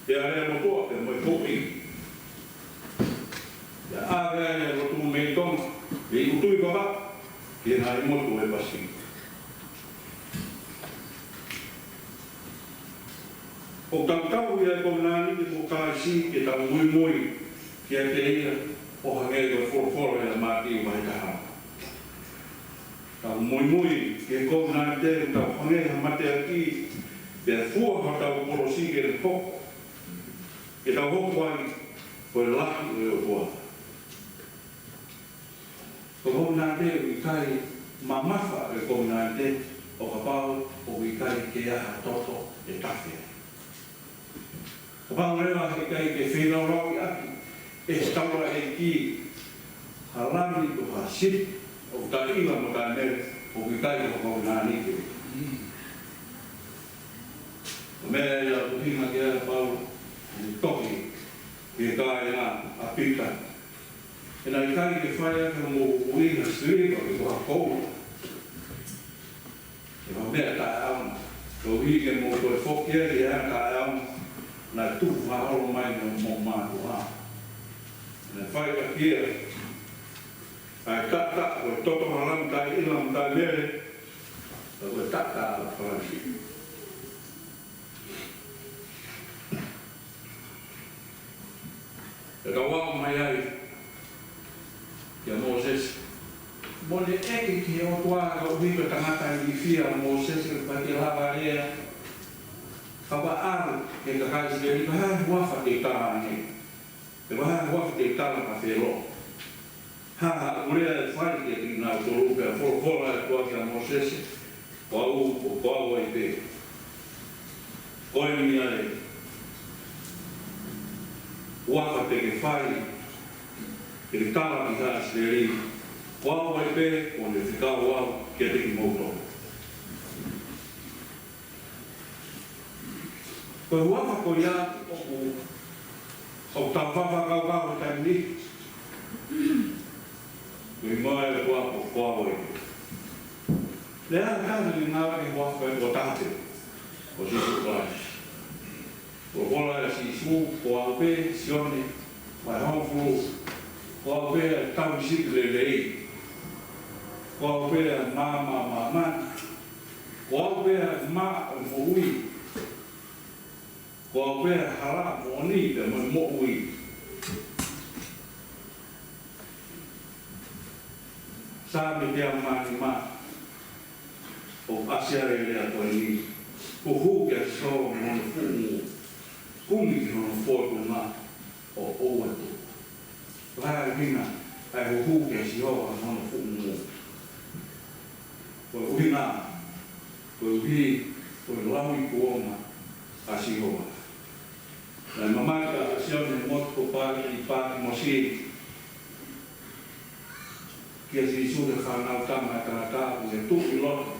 pea lea motuʻa pea mo e koʻi. Pea ʻave ai e lotu mei Tonga, mei ʻUtuifava, ki he ngaahi motu ʻo e Pasifiki. ʻOku tau tauhi ʻa e kovinānite mo Kalaisi ke tau muimui kiate ia ʻo hangē ko e folofola ʻia Mātiu vahe taha. Tau muimui ki he kovinānite ʻoku tau hangē ha mateaki, pea fua hotau kolosi ke ne hoko, ke tau hoko ai ko e lahi ʻo e ʻOtua. Ko e kovinānite ʻoku ʻikai mamafa e kovinānite ʻo kapau ʻoku ʻikai ke ʻi ai ha toto ʻe tafe ai. Kapau leva heʻikai ke feilaulau ʻaki ʻe he taulaʻeiki ha lami pe ha sipi ʻoku taʻeʻila mo taʻemele, ʻoku ʻikai ko e kovinānite. Ko e meʻa ia ʻoku ʻuhinga ki ai ʻa Paula ʻi he tohi ki he kāinga ʻa Pita. He naʻe ʻikai ke fai ʻaki homou huhuʻi ha siliva pe ko ha koula, pe ko ha meʻa taʻeʻaonga, koeʻuhi ke mou toe foki ai ki he anga taʻeʻaonga naʻe tuku fakaholo mai mei hoʻomou mātuʻa. Naʻe fai ʻaki ia ʻa e taʻataʻa ko e toto ha lami taʻeʻila mo taʻemele, ka ko e taʻataʻa ʻo e Fālesi. Pea tau aʻu mai ai kia Mōsese. Mo ne ʻeke ki he ʻOtua koeʻuhi ko e tangata ilifia ʻa Mōsese, ʻoku ʻikai ke lava lea, ka ʻalu ki he kakai ʻIsileli, ko e hā e huafa te u tala ange? Ko e hā e huafa te u tala kia Felo? Hā haʻaku lea ʻe fai kiate kinautolu? Pea folofola ʻa e ʻOtua kia Mōsese, Ko au, ko, ko au ai pē. Ko eni ʻa e huafa te ke fai, te ke tala ki haʻa ʻIsileli, Ko au ai pē, kuo ne fekau au kiate kimoutolu. Ko e huafa ko ia ʻoku, ʻoku tau fakakaukau he taimi ni. Ko e hingoa ʻo e ʻOtua ko, ko au ai pē. Lea ʻa e ʻOtua ʻi he ngaahi huafa ʻe toko taha pē, ko Sīsū Kalaisi. Ko e folofola ʻa Sīsū, Ko au pē, Sione vahe hongofulu, Ko au pē ʻa e tauhi sipi lelei. Ko au pē ʻa e maama ʻo māmani. Ko au pē ʻa e mā ʻo e moʻui. Ko au pē ʻa e hala, moʻoni pea mo e moʻui. Saame teau mā nima, ʻoku ʻasi ai e lea ko eni, Huhu kia Sihova mo hono fuʻu ngu, kumi ki hono fōtunga ʻo ʻoua ʻe tuku. Ko e hā e ʻuhinga ʻa e huhu kia Sihova mo hono fuʻu ngu? Ko e ʻuhinga, koeʻuhi ko e lauikuonga ʻa Sihova. Naʻe mamata ʻa Sione he motu ko Pāti-, ʻi Pātimosi kia Sīsū, he fānau tama ʻa e tangata, ʻoku ne tuʻu ʻi loto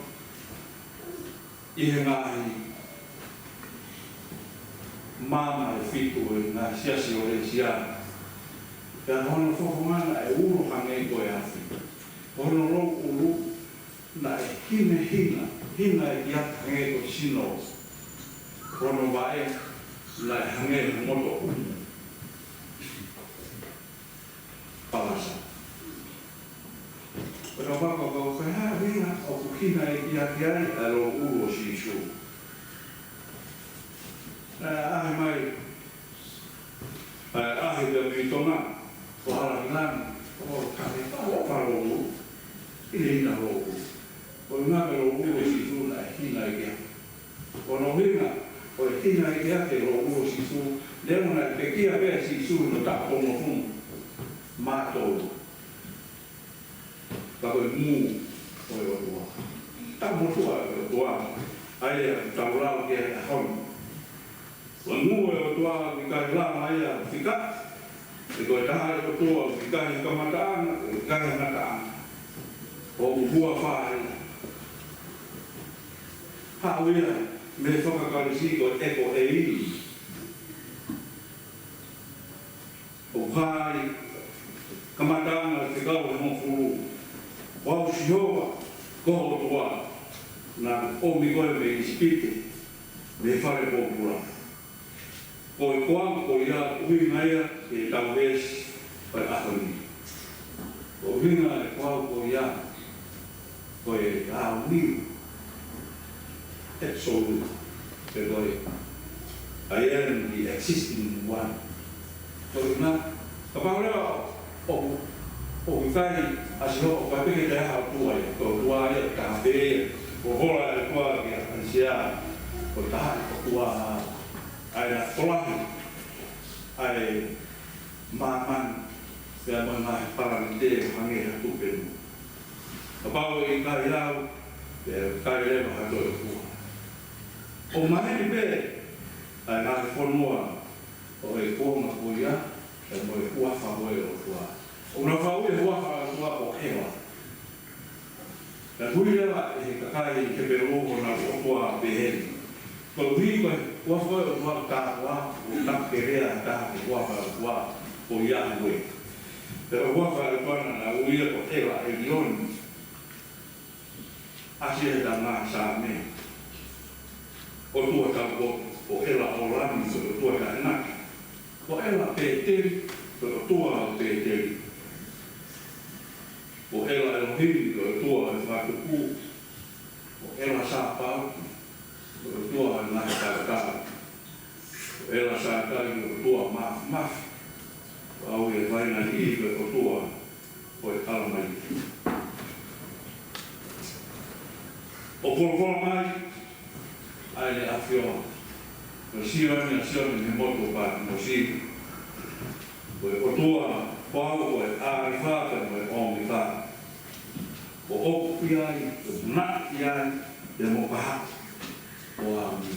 ʻi he ngaahi maama ʻe fitu ʻo e ngaahi siasi ʻo ʻĒsia. Pea ko hono fofonga naʻe ulo hangē ko e afi. Ko hono louʻulu naʻe hinehina, hina ʻekiaki hangē ko e sino. Ko hono vaʻe naʻe hangē ha moto ʻumu palasa. Ko e fakakaukau, ko e hā e ʻuhinga ʻoku hina ʻekiaki ai ʻa e louʻulu ʻo Sīsū? Naʻe ʻaʻahi mai, naʻe ʻaʻahi pē mei Tonga, ko Halakilani, ʻo kake, ʻo pa louʻulu, hinehina louʻulu. Ko e ʻuhinga ko e louʻulu ʻo Sīsū naʻe hina ʻekiaki. Ko hono ʻuhinga, Ko e ʻuhinga ia ke ʻilo ʻa Sīsū, neongo naʻe pekia pē ʻa Sīsū ʻi hono taʻu tolungofulu mā tolu. Ka ko e mū ʻo e ʻOtua. Taʻu motuʻa ʻo e ʻOtua. ʻA ia ʻoku tau lau ki ai he ʻaho ni. Ko e mū ʻo e ʻOtua ʻoku ʻikai lava ia ʻo fika. He ko e taha ʻo e ʻOtua ʻoku ʻikai ha kamataʻanga, ʻoku ʻikai ha ngataʻanga. ʻOku huafa ia. Haʻu ia mei he faka-Kalisi ko e ʻEko ʻEiki. ʻOku ʻikai kamataʻanga ʻo e fekau ʻe hongofulu. Ko au Sihova, ko ho ʻOtua, naʻa ku ʻomi koe mei ʻIsipite, mei he fale pōpula. Ko e ko au ko ia ʻoku ʻuhinga ia ki heʻetau veesi ʻo e ʻaho ni. Ko e ʻuhinga e ko au ko ia, ko e au ni, absolute, pe ko e I am the existing one. Ko e ʻuhinga, kapau leva ʻoku, ʻoku ʻikai ʻa Sihova, ʻoku ʻikai pē ke toe ʻi ai ha ʻOtua ia, ko e ʻOtua ia, taha pē ia, ko e hola e ʻOtua kia ʻAisea, ko e taha ʻi ʻOtua ʻa e na tolahi, ʻa e māmani, pea mo e ngaahi palanite hangē ha tupe nua. Kapau ʻe ʻikai au, pea ʻikai leva ha toe ʻOtua. ʻOku maheni pē ʻa e ngaahi fonua ʻo e kuonga ko ia, pea mo e huafa ko ē ʻo e ʻOtua. ʻOku nau faʻu e huafa ʻo e ʻOtua ko ʻEva. Naʻe ui leva ʻe he kakai Hepelū honau ʻotua pehē ni. Koeʻuhi ko e huafa ʻo e ʻOtua ka ua, ʻoku tapu ke lea ha taha ki he huafa ʻo e ʻOtua ko Iāue. Pea ko e huafa ʻo e ʻOtua naʻa nau ui ia ko ʻEla ʻElioni. ʻAsi ia he taha Saame. ʻOtua taupotu, ko ʻEla ʻOlani, ko e ʻOtua taʻengata. Ko ʻEla Pēteli, ko e ʻOtua ʻo Pēteli. Ko ʻEla ʻElohimi, ko e ʻOtua ʻo e fakatupu. Ko ʻEla Sāpaoti, ko e ʻOtua ʻo e ngaahi talatala. Ko ʻEla Sātai, ko e ʻOtua Māfimafi. Ko au ʻe fai na i ko e ʻOtua ʻo e ʻAlamai. ʻOku folofola mai ʻa e ʻAfio ʻa Sione, ʻa Sione mei he motu ʻo Pātimosi. Ko e ʻOtua, ko au ko e ʻAlifa pea mo e ʻOmeka. Ko ʻoku ʻi ai, ko e munaʻi ʻi ai, pea mo ka hā, ko au ni.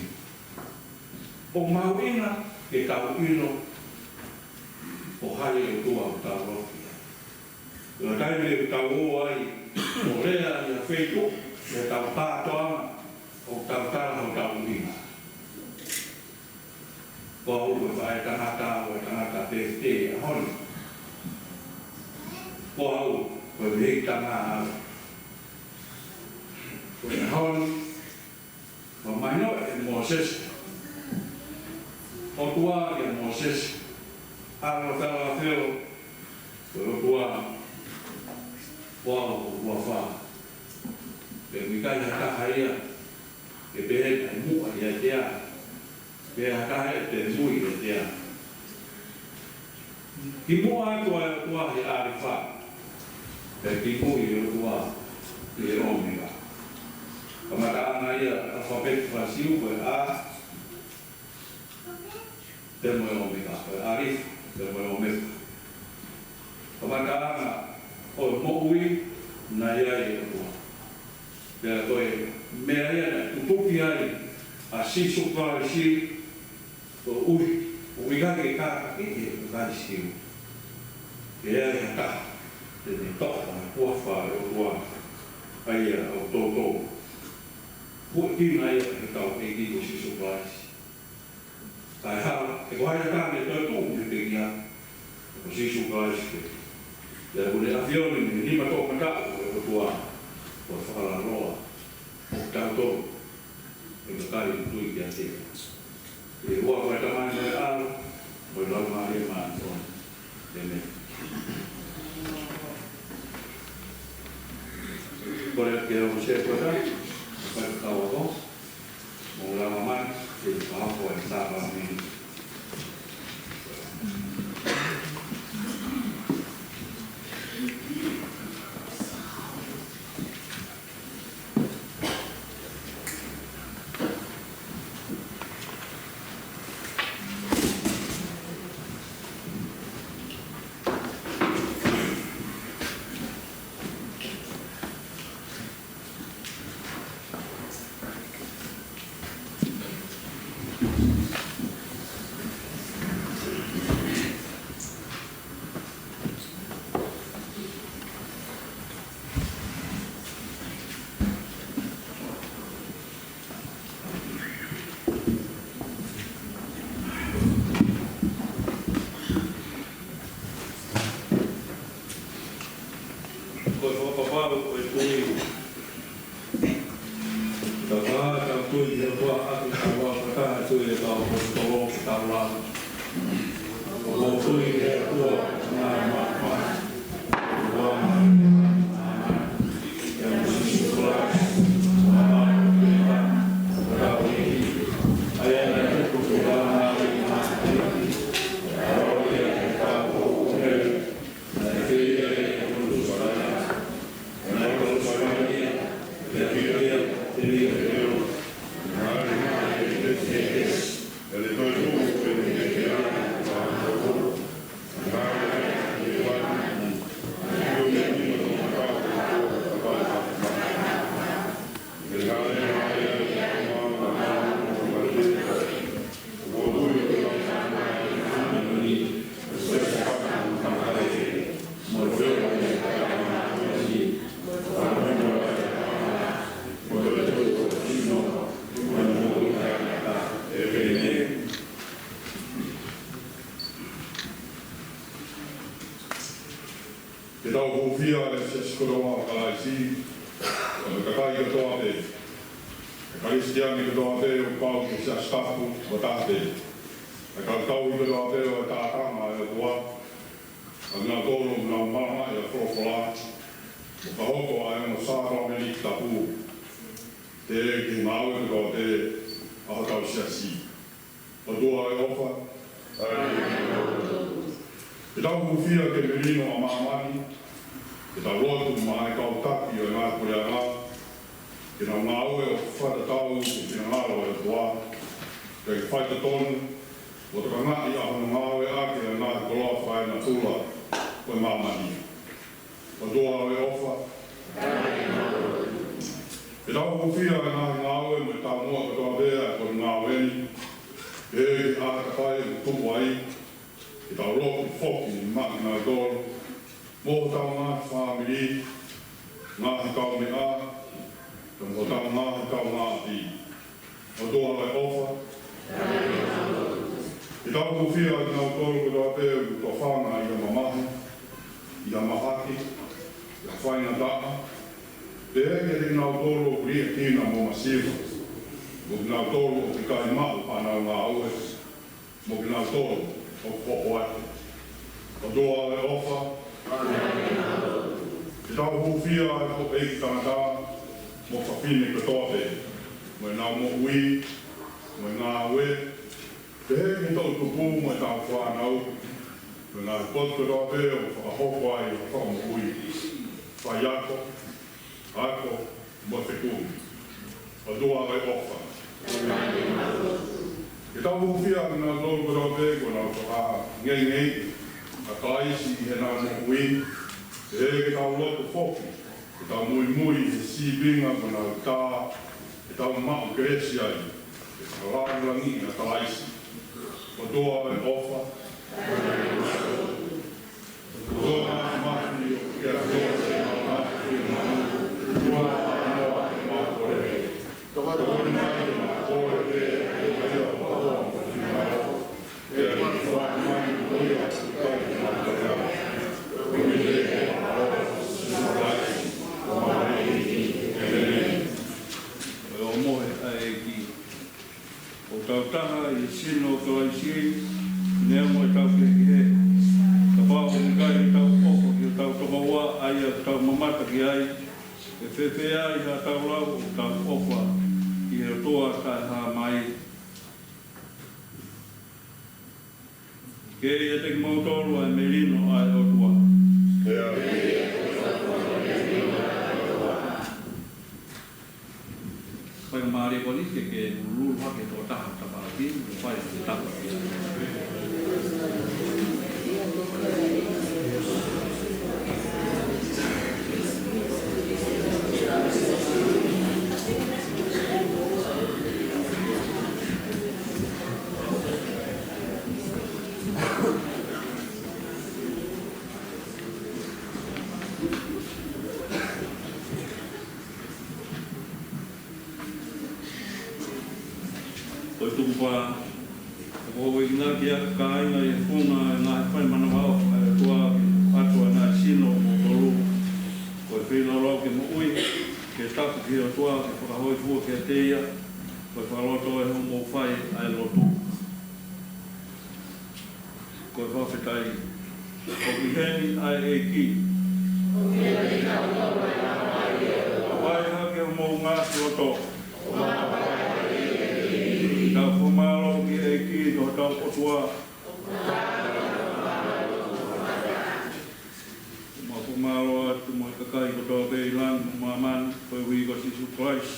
ʻOku mahuʻinga ke tau ʻilo ko hai e ʻOtua ʻoku tau lotu ki ai. Ko e taimi ʻoku tau ō ai ʻo lea ʻi ha feituʻu, ʻi heʻetau kātoanga, ʻoku tau tala hotau ʻuhinga. Ko au ko e faʻētangata, ko e tangata pētē ʻaho ni. Ko au ko e veitanga au. Ko e ʻaho ni, ʻoku mahino ʻe Mōsese, ʻOtua kia Mōsese, ʻAlo Talafeo, ko e ʻOtua, ko au ko e huafa. Pea ʻoku ʻikai ha taha ia ke pehē ʻe muʻa ʻiate au, pea ha taha ia ke mui ʻiate au. Kimuʻa atu ʻa e ʻOtua he ʻAlifa, pea kimui e ʻOtua he ʻOmeka. Kamataʻanga ia ʻa e ʻalafapeti faka-Siu ko e A, pea mo e ʻOmeka, ko e ʻAlifa, pea mo e ʻOmeka. Kamataʻanga ʻo e moʻui naʻe ʻi ai e ʻOtua. Pea ko e meʻa ia naʻe tutuki ai ʻa Sīsū Kalaisi, koeʻuhi ʻoku ʻikai ke kātaki ʻe he kakai Siu ke ʻi ai ha taha te ne toʻo ʻa e huafa ʻo e ʻOtua, ʻa ia ʻoku toutou huʻekina ai ʻe hotau ʻEiki ko Sīsū Kalaisi. Kae hala, he ko hai ha taha ne toetuʻu mei he pekia, ko Sīsū Kalaisi pē. Pea kuo ne ʻafioʻi mei he nima toʻomataʻu ʻo e ʻOtua, ko e fakalaloa ʻo kitautolu, ʻa e kakai ʻoku tui kiate ia. ʻI he huafa ʻo e Tamai mo e ʻAlo, mo e Laumālie Māʻoniʻoni. ʻĒmeni. Kole ke u se kota, kota kau ako. Mo lava mai, ke u hoko e sākalamēniti. Ko e fakapapau ʻo e tui. Ka ʻi heʻetau tui ki he ʻOtua ʻaki ʻetau lau fakataha, tui ʻetau ʻaposetolo, ʻetau lau. ʻOku ou tui ki he ʻOtua, ko e Tamai Māfimafi, ko e ʻOtua Māfimafi, ko e ʻOtua Māfimafi, ko Sīsū Kalaisi, ko e ʻAlo ʻo e ʻOtua, ko e ʻEiki, ʻa ia naʻe tuku ʻi he laumālie ʻo e tangata, ʻa ia naʻe tuku ʻi he laumālie ʻo e tangata, Ke tau hūfia ʻa e Siasi kotoa ʻo Kalaisi, ʻa e kakai kotoa pē, ʻa e Kalisitiane kotoa pē ʻoku kau ki he Siasi Tapu ʻo taha pē, ʻa e kau tauhi kotoa pē ʻo e tātanga ʻo e ʻOtua, ʻa kinautolu ʻoku nau malanga ʻi he folofola, ʻo ka hoko ʻa e ongo sākalamēniti tapu, pea ki he ngāue kotoa pē ʻa hotau Siasi. ʻOtua ʻo e ʻofa. Ke tau hūfia ke melino ʻa māmani, ke tau lotu maʻa e kau taki ʻo e ngaahi puleʻanga, ke nau ngāue ʻo fakatatau ki he finangalo ʻo e ʻOtua, ke faitotonu, ʻo tokangaʻi ʻa hono ngāueʻaki ʻo e ngaahi koloa fakaenatula ʻo e māmani. ʻOtua ʻo e ʻofa. Ke tau hūfia ʻa e ngaahi ngāue mo e taumuʻa kotoa pē ʻa e Potungāue ni, pea ki he ʻātakai ʻoku tuʻu ai, ke tau lotu foki maʻa kinautolu, mo hotau ngaahi fāmili, ngaahi kaumeʻa, pea mo hotau ngaahi kaungāʻapi. ʻOtua ʻo e ʻofa. Ke tau hūfia ʻa kinautolu kotoa pē ʻoku tofanga ʻi ha mamahi, ʻi ha mahaki, ʻi ha faingataʻa, pea kiate kinautolu ʻoku liʻekina mo masiva, mo kinautolu ʻoku ʻikai maʻu haʻanau ngāue, mo kinautolu ʻoku hopo atu. ʻOtua ʻo e ʻofa. Ke tau hūfia ʻa e houʻeiki tangata mo fafine kotoa pē, mo ʻenau moʻui, mo e ngāue, pehē ki he toʻu tupu mo ʻetau fānau, mo e ngaahi potu kotoa pē ʻoku fakahoko ai ʻa e fakamoʻui, faiako, ako, mo e fekumi. ʻOtua ʻo e ʻofa. Ke tau hūfia ʻa kinautolu kotoa pē kuo nau fakangeingeʻi ʻa Kalaisi ʻi heʻenau moʻui, pea ke tau lotu foki, ke tau muimui he sīpinga kuo nau tā, ke tau maʻu kelesi ai, ke fakalāngilangiʻi ʻa Kalaisi. ʻOtua ʻo e ʻofa. ʻOku tau taha ʻi he sino ʻo Kalaisi, neongo ʻetau kehekehe. Kapau ʻoku ʻikai ke tau ʻofa ki hotau tokoua, ʻa ia ʻoku tau mamata ki ai, ʻe fēfē ai haʻatau lau ʻoku tau ʻofa ki he ʻOtua taʻehāmai? Ke ʻiate kimoutolu ʻa e melino ʻa e ʻOtua. Faingamālie ko eni ke ke lulululu hake ʻa e tokotaha ʻoku tapa ʻaki, ʻo fai ʻa e tapa. Ko e tukupā, ʻoku ou enginaki ʻa e kāinga ʻi he funga ʻo e ngaahi fai manavaʻofa ʻa e ʻOtua, ke ʻatu ʻa e ngaahi sino ʻo moutolu, ʻo Ko e feilaulau ke moʻui, ke tapu ki he ʻOtua, ke fakahōifua kiate ia, ko e fakalotoa ʻe hoʻomou fai ʻa e lotu. Ko e fakafetaʻi. ʻOku ʻi heni ʻa e ʻEiki. Fai hake hoʻomou ngaahi loto. Tau fakamālō ki he ʻEiki ko hotau ʻOtua. Mau fakamālō atu mo e kakai kotoa pē ʻi langi mo māmani, koeʻuhi ko Sīsū Kalaisi.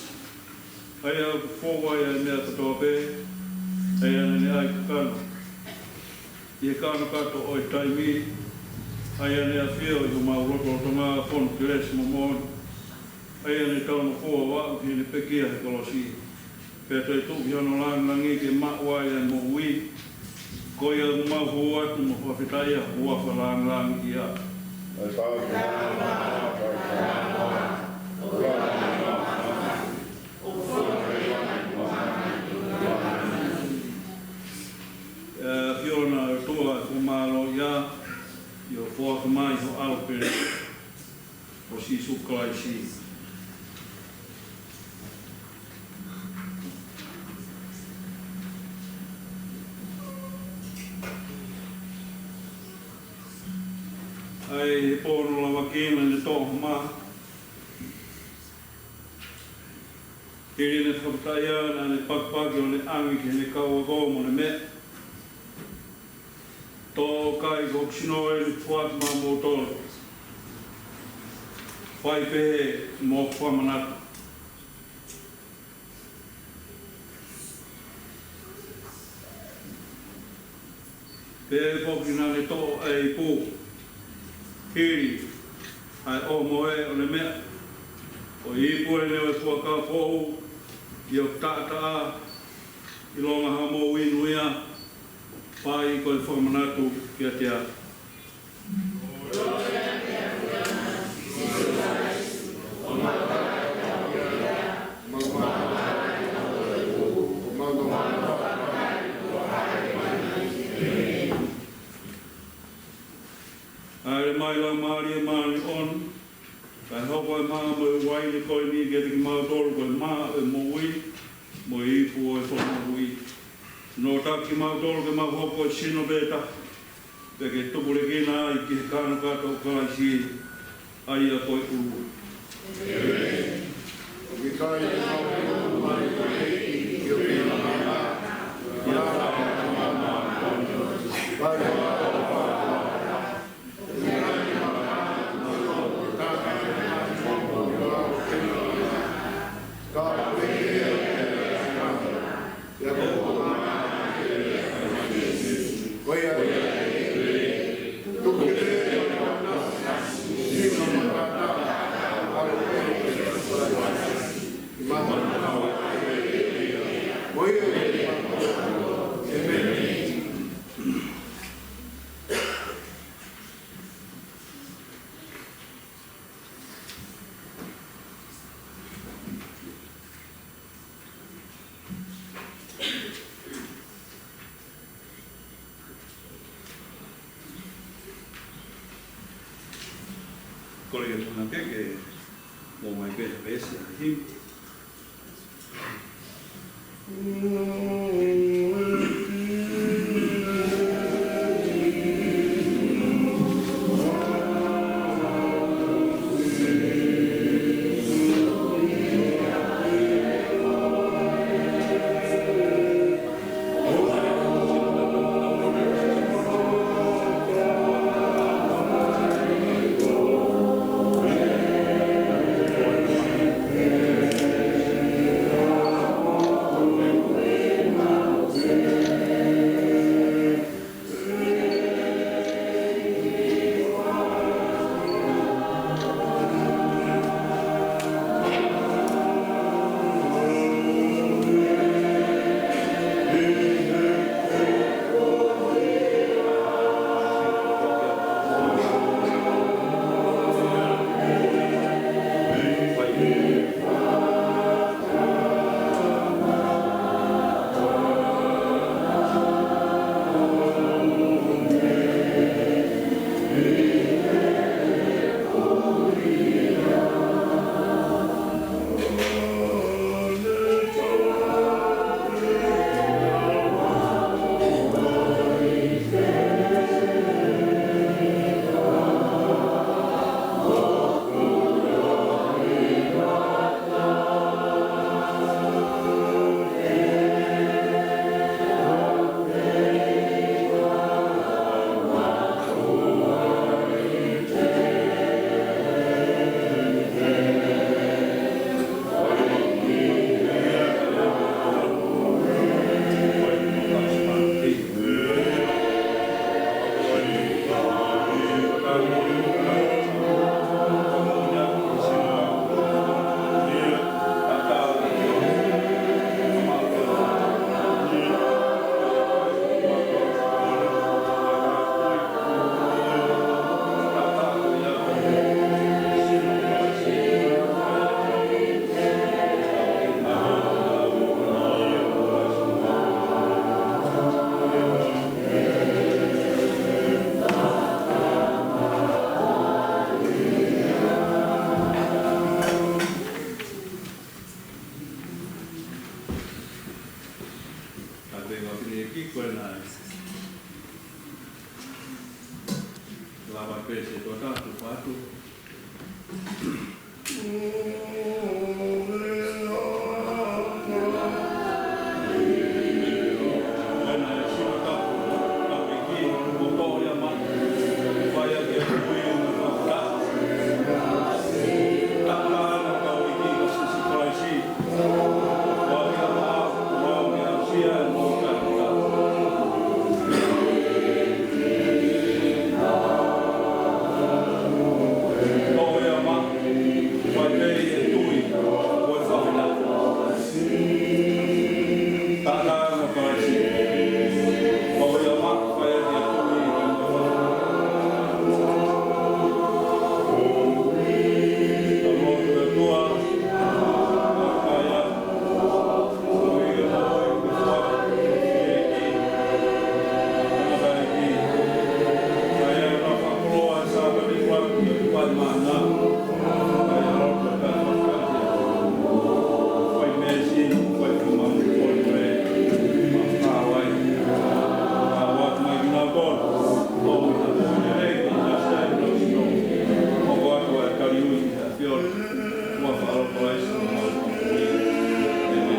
ʻA ia ʻoku fou ai ʻa e meʻa kotoa pē, ʻa ia naʻa ne ʻai kakano ʻi he kānokato ʻo e taimi, ʻa ia naʻe ʻafio ʻi homau lotolotonga, fonu kelesi mo moʻoni, ʻa ia naʻe talangofua ʻo aʻu ki heʻene pekia he kolosi, pea toe tuʻu ki hono lāngilangi ke maʻu ai ʻa e moʻui. Ko ia ʻoku mau hū atu mo fakafetaʻi ʻi he huafa lāngilangiʻia. ʻE ʻAfiona ʻa e ʻOtua, ʻoku mau fakamālō ʻi hoʻo foaki mai ho ʻAlo pele, ko Sīsū Kalaisi. ʻA ia ʻi he pō naʻe lavakiʻi naʻa ne toʻo ha mā. Hili ʻene fakafetaʻia naʻa ne pakipaki ʻo ne ʻange ki heʻene kau ako mo ne meʻa, Toʻo ʻo kai, ko hoku sino ʻeni ʻoku foaki maʻamoutolu. Fai pehē mo hoku fakamanatu. Pea foki naʻa ne toʻo ʻa e ipu, hili ʻa e ʻohomohe, ʻo ne meʻa, Ko e ipu ʻeni ʻo e fuakava foʻou ʻi hoku taʻataʻa, ʻilonga hoʻomou inu ia, fai ko e fakamanatu kiate au. Hāʻele mai Laumālie Māʻoniʻoni, kae hoko ʻa e mā mo e uaine ko eni kiate kimautolu ko e mā ʻo e moʻui, mo e ipu ʻo e fakamoʻui. Nofo atu kimautolu ke mau hoko ko e sino pē taha, pea ke tupulekina ai ki he kānokato ʻo Kalaisi, ʻa ia ko e ʻulu. Kole ke tuna ke ke mo mai pē he veesi ʻa e himi. Fiona, ua falo Kalaisi, ua falo. ʻĒmeni.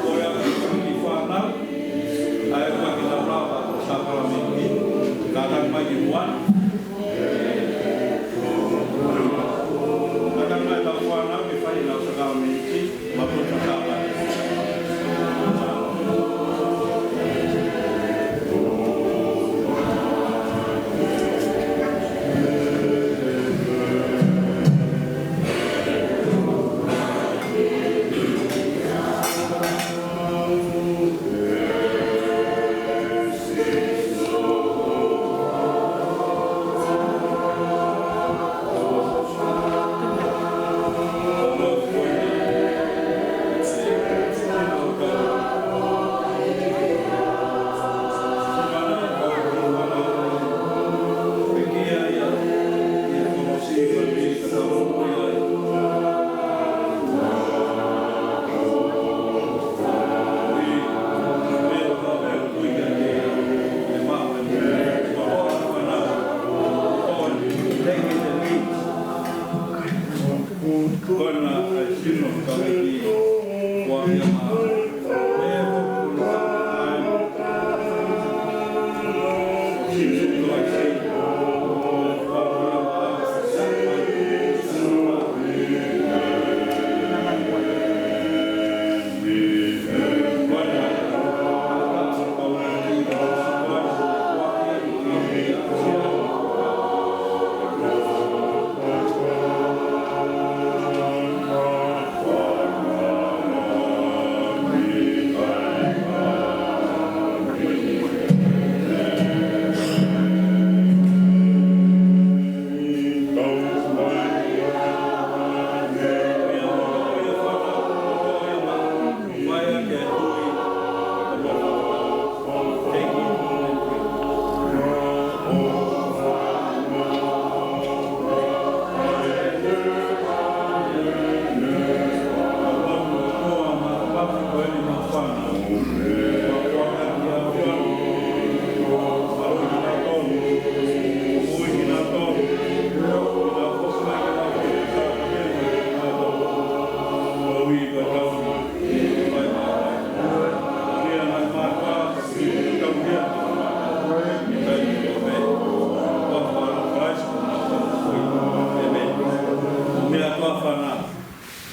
Ko ia ki he fānau, ʻa e ʻoku ʻikai ke nau lava ʻo sākalamēniti, kātaki mai ki muʻa. Kātaki mai ʻetau fānau ke fai ʻenau sākalamēniti, maʻu ʻetau sākalamēniti.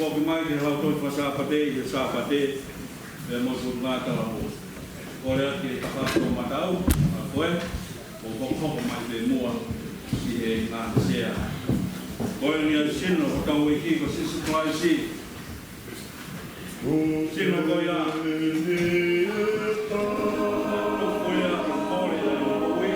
Foki mai ki he lautohi faka-Sāpate ʻi he Sāpate, pea mo e Potungāue Talavou. Kole atu ke tau fakatokangaʻi ʻa koe, ʻo hokohoko mai pē muʻa ʻi he ngaahi sea. Ko eni ʻa e sino ʻo hotau ʻEiki ko Sīsū Kalaisi. Sino ko ia. Ko ia ko e kole ʻa e moʻui.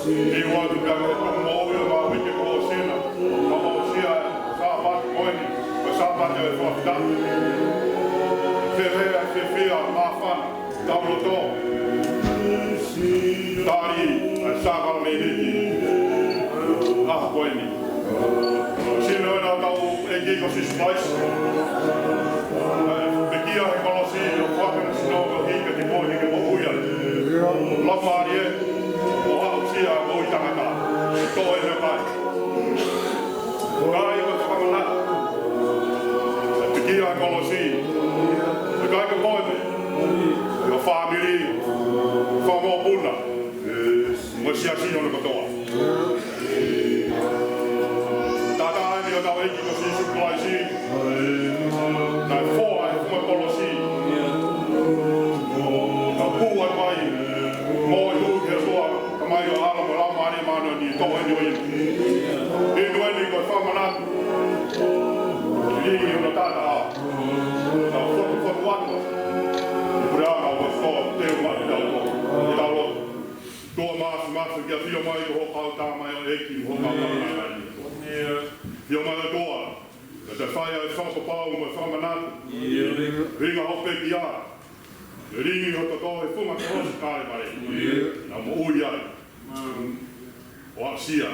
Liu atu pea ke tuku moʻui ʻo maʻu ʻi he kolosi na, kae ʻosi ʻa e Sāpate ko eni, ko e Sāpate ʻo e fakafetaʻi. Fēfē ʻa e fiefia, māfana, tau loto. Tali ʻa e sākalamēniti ʻaho ko eni. Sino ena ʻetau ʻEiki ko Sīsū Kalaisi. Pekia he kolosi ʻo fakana sino ko hika ki moʻui ke moʻui ai. Laumālie, ʻo aʻusia moʻui tangata. Toʻo ʻene kai. Kai ko fakamanatu. Pekia he kolosi. Kai ko koe pē. Ko e fāmili. Fanga mokopuna. Mo e siasi hono kotoa. Tata ai ʻa hotau ʻEiki ko Sīsū Kalaisi. Naʻe foa he funga kolosi. Naʻe pū atu ai. Mo e hū ke tua. Tamai ʻo ʻAlo mo e Laumālie Māʻoniʻoni, toʻo eni ʻo inu. Inu eni ko e fakamanatu. Lilingi hono tata. Naʻe fotu fotu atu. Pure ana ʻo e koto, teu mai ʻi tau lotu. ʻI tau lotu. ʻOtua Māfimafi, ʻafio mai ko ho kau Tamai ʻo e ʻEiki, ho kau Tamai. ʻAfio mai ʻOtua, ke ta fai ʻa e fakapapau mo e fakamanatu. Ringa ho pekia. Lilingi ho toto he funga kolosi Kalevale. Naʻa mo ui ai. ʻO aʻusia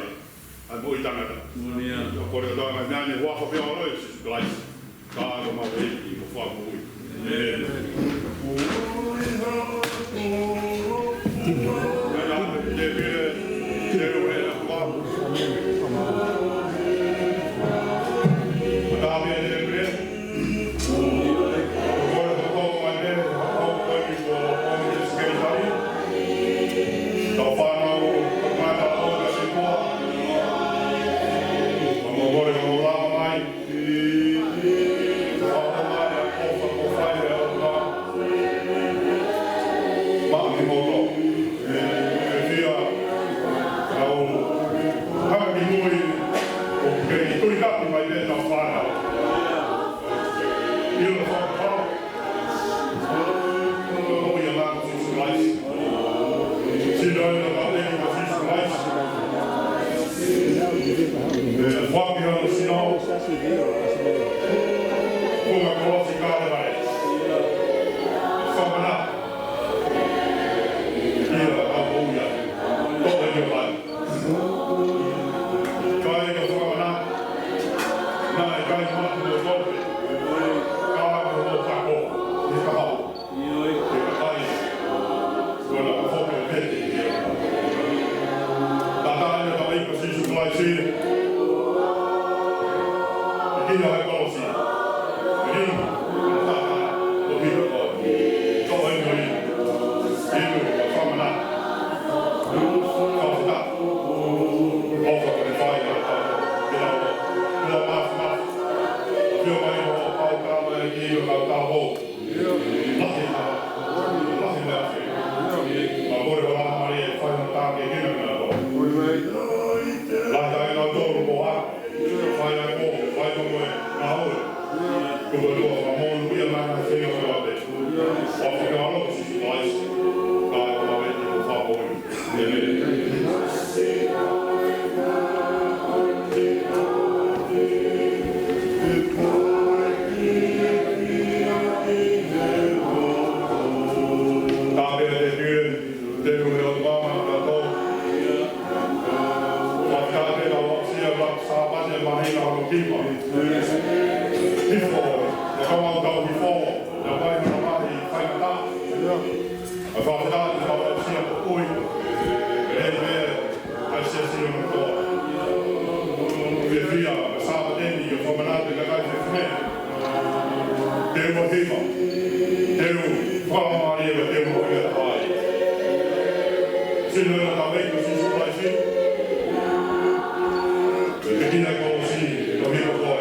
ʻa e moʻui tangata. Ka kole ʻOtua ngaahi meʻa ni he huafa pē ʻo ho ʻAlo ʻe Sīsū Kalaisi. Ka ko homau ʻEiki mo e Fakamoʻui. ʻĒmeni. Kai ka fakamanatu, naʻe kai matu mo tope, ka ko ho pako, ʻi ka hau, ʻi ka kai, ko na ka foke o pete, ʻi ka. Tata ʻene tau ʻEiki ko Sīsū Kalaisi, ʻi kina he kolosi, ʻi kina, tata, ko hira ko, ko ʻeni, ʻi ka fakamanatu, ka fakamanatu. ʻA e fakafetaʻi, ʻa e fakafetaʻi, ʻa e siasi ʻo e kotoa. Fiefia, ʻa e Sāpate ni, ʻa e fakamanatu ʻa e kakai fefine. Teu mo hiva, teu, fakamālie, teu mo ia tai. Sino ʻa hotau ʻEiki ko Sīsū Kalaisi. Ke kina e kolosi, ko hiko koe.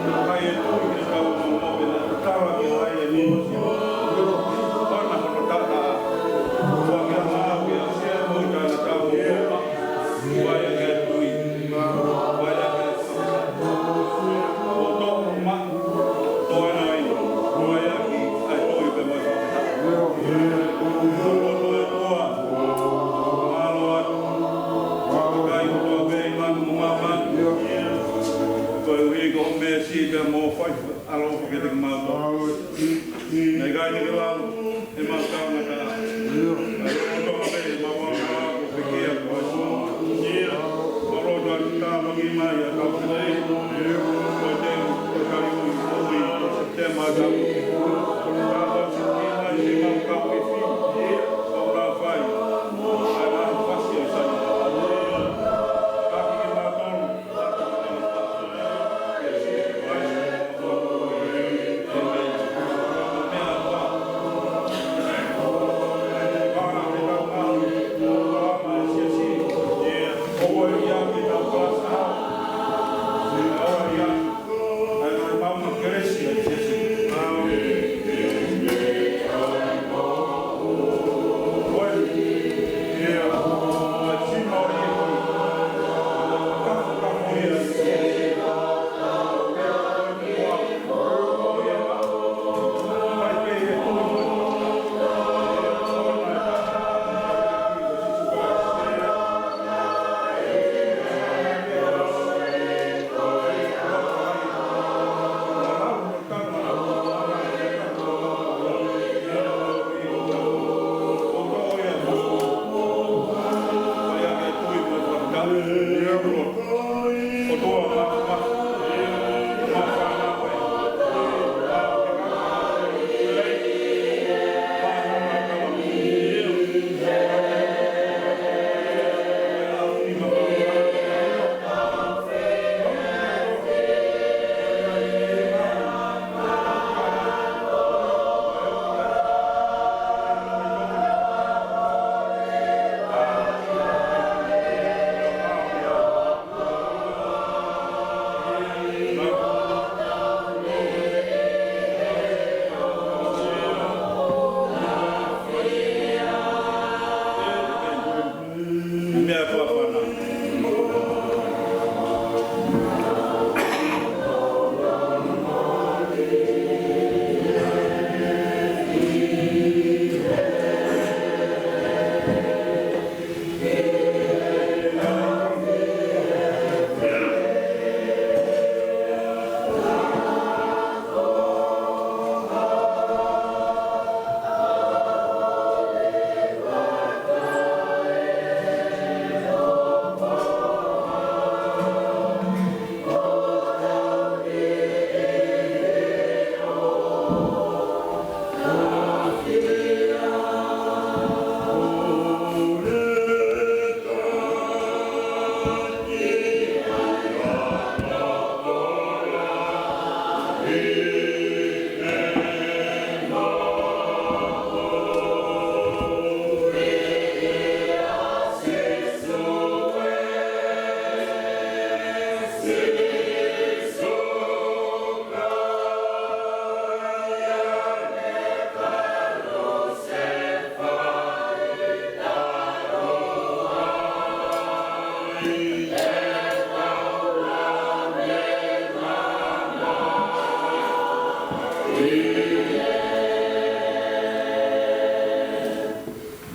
Kae tui ke tau mo mo pena tatala ke ai e mimo si. Pana hono tata. Ua ke mau ke asia mo i tana tau mo ma. Ua ia ke tui. Ua ia ke tui. O tō ma. Tō ana ai. Ua ia ki ai tui pe mo. Tō tō e ua. Mālō atu. Kakai kotoa pē ʻi langi mo māmani. Koeʻuhi ko hoʻo meesi pea mo hoʻo fai ʻaloʻofa kiate kimautolu. Naʻe ʻikai te ke lau ʻemau kaungā tangata. Kae ʻoua ʻe toka pē ʻemau ʻalu ʻo pekia koe. Mālō atu ʻa e tāpuaki mai ʻa e kau tei. Ko e teu, ko e kau ui, ui, ko e Sepitema ʻa e kau. Tāpuaki mai ʻemau kau ifi. Ko e lau fai. ʻA e lau fasi ʻo sai. Taki kimautolu.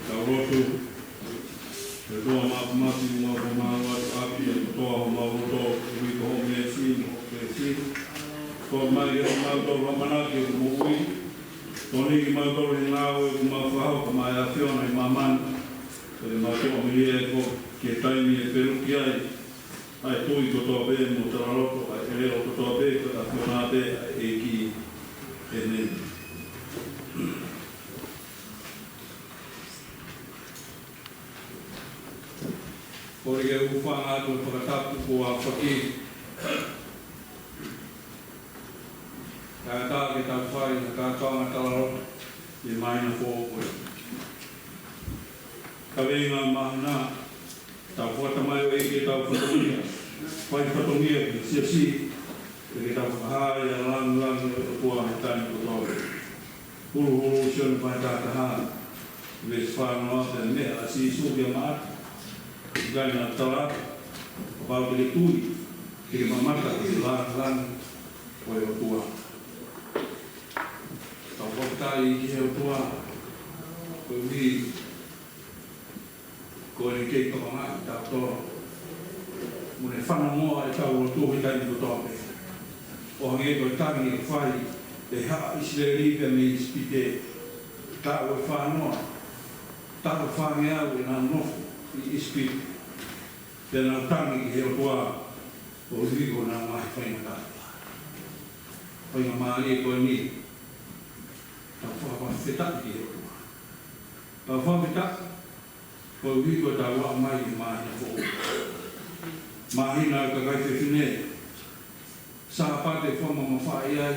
Tau lotu. ʻE ʻOtua Māfimafi, ʻoku mau fakamālō atu ʻaupito ʻi he kotoa homau loto, koeʻuhi ko hoʻo meesi mo hoʻo peesi. Tō mai kiate kimautolu ʻa e ʻamanaki ʻoku moʻui. Tokoniʻi kimautolu ʻi he ngāue ʻoku mau fakahoko maʻá e ʻAfiona ʻi māmani. Pea ke mau toʻo mei ai ko e taimi ʻe peluki ai ʻa e tui kotoa pē mo e talaloto ʻa e ʻelelo kotoa pē ko e ʻAfiona pē ʻa e ʻEiki. ʻĒmeni. Kole ke u hūfanga atu he fakatapu kuo aofaki. Kae ʻatā ke tau fai ha kātoanga talaloto ʻi he māhina foʻou ko eni. Kaveinga māhina, tau fakatamaioʻeiki ʻetau fatongia, fai fatongia ki he siasi, Pea ke tau fakahā ʻa e lāngilangi ʻo e ʻOtua he taimi kotoa pē. Huluhulu Sione vahe taha taha, veesi fā noa: Pea meʻa ʻa Sīsū kia Maʻata, ʻikai naʻa ku tala atu, kapau te ke tui, te ke mamata ki he lāngilangi ʻo e ʻOtua. Tau fakafetaʻi ki he ʻOtua, koeʻuhi ko ʻene kei tokangaʻi kitautolu mo ne fanongoa ʻetau lotu he taimi kotoa pē. ʻO hangē ko e tangi ʻoku fai ʻe he haʻa ʻIsileli pea mei ʻIsipite, taʻu ʻe fā noa, taʻu ʻe fāngeau ʻenau nofo ʻi ʻIsipite, pea nau tangi ki he ʻOtua koeʻuhi ko honau ngaahi faingataʻa. Faingamālie ko eni, tau fakafetaʻi ki he ʻOtua. Tau fakafetaʻi koeʻuhi ko ʻetau aʻu mai he māhina foʻou, māhina ʻo e kakai fefine, Sāpate fakamamafaʻi ai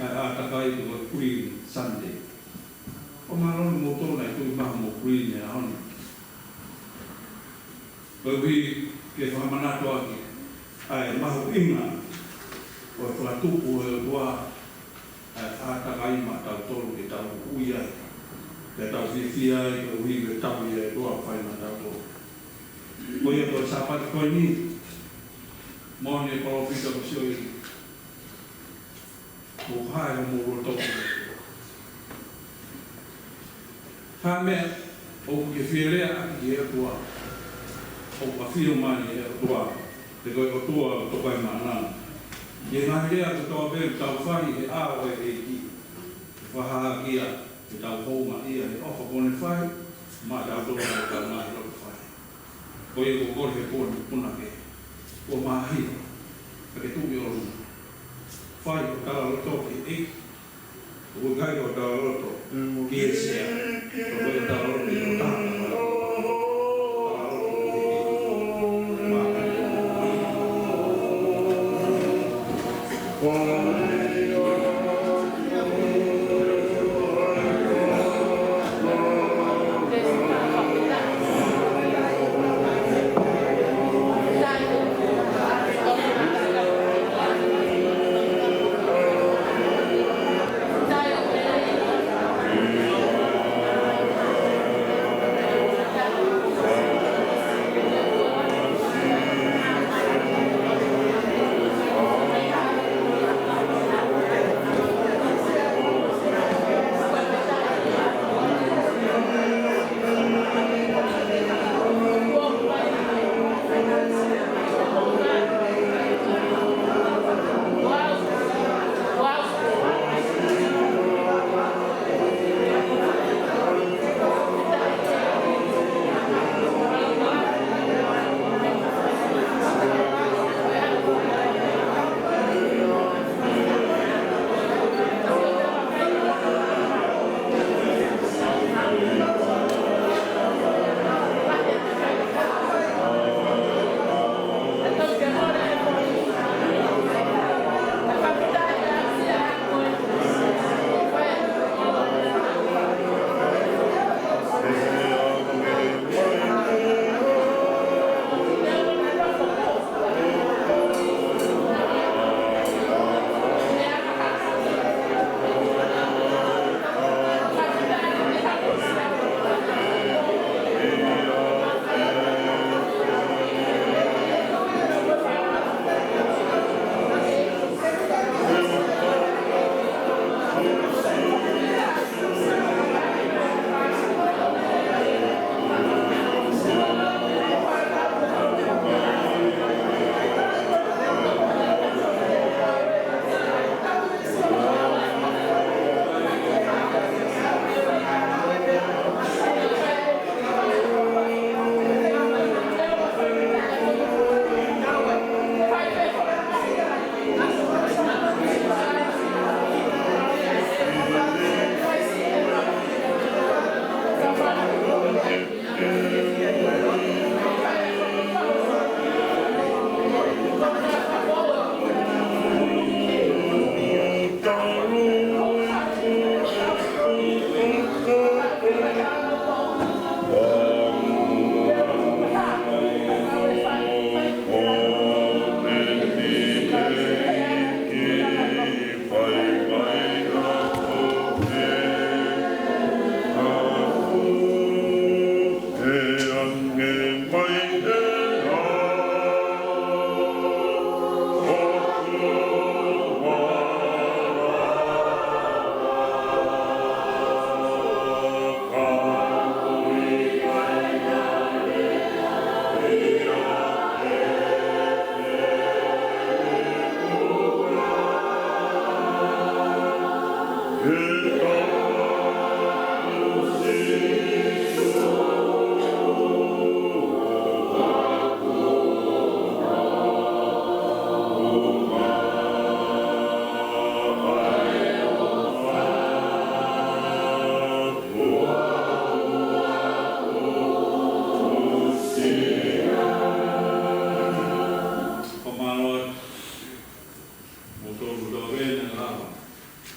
ʻa e ʻātakai ko e Queen Sunday. ʻOku mālō ʻa moutolu naʻe tui mai mo Queen he ʻaho ni. Koeʻuhi ke fakamanatu ʻaki ʻa e mahuʻinga ʻo e fakatupu ʻo e ʻOtua ʻa e ʻātakai maʻatautolu ke tau ui ai, ke tau fiefia ai, koeʻuhi ke tau ui ai ʻa e ʻOtua ʻoku fai maʻatautolu. Ko ia ko e Sāpate ko eni, moʻoni e palōfita ko Sioeli, mou hae homou loto ki he ʻOtua. Ha meʻa ʻoku ke fie lea ʻaki ki he ʻOtua, ʻoku ʻafio mai ʻa e ʻOtua, he ko e ʻOtua ʻoku tokaimaʻananga. ʻI he ngaahi lea kotoa pē ʻoku tau fai he ʻao ʻo e ʻEiki, ke fakahāhā ʻaki ʻetau houngaʻia he ʻofa kuo ne fai maʻatautolu ʻi heʻetau ngaahi loto fai. Ko ia ʻoku ou kole he pō ni, punake, ʻoua māhina, ka ke tuʻu ʻi ʻolunga. Fai hoʻo talaloto ki he ʻEiki. ʻOku ʻikai ko e talaloto ki he sea, ka ko e talaloto ki ho taha.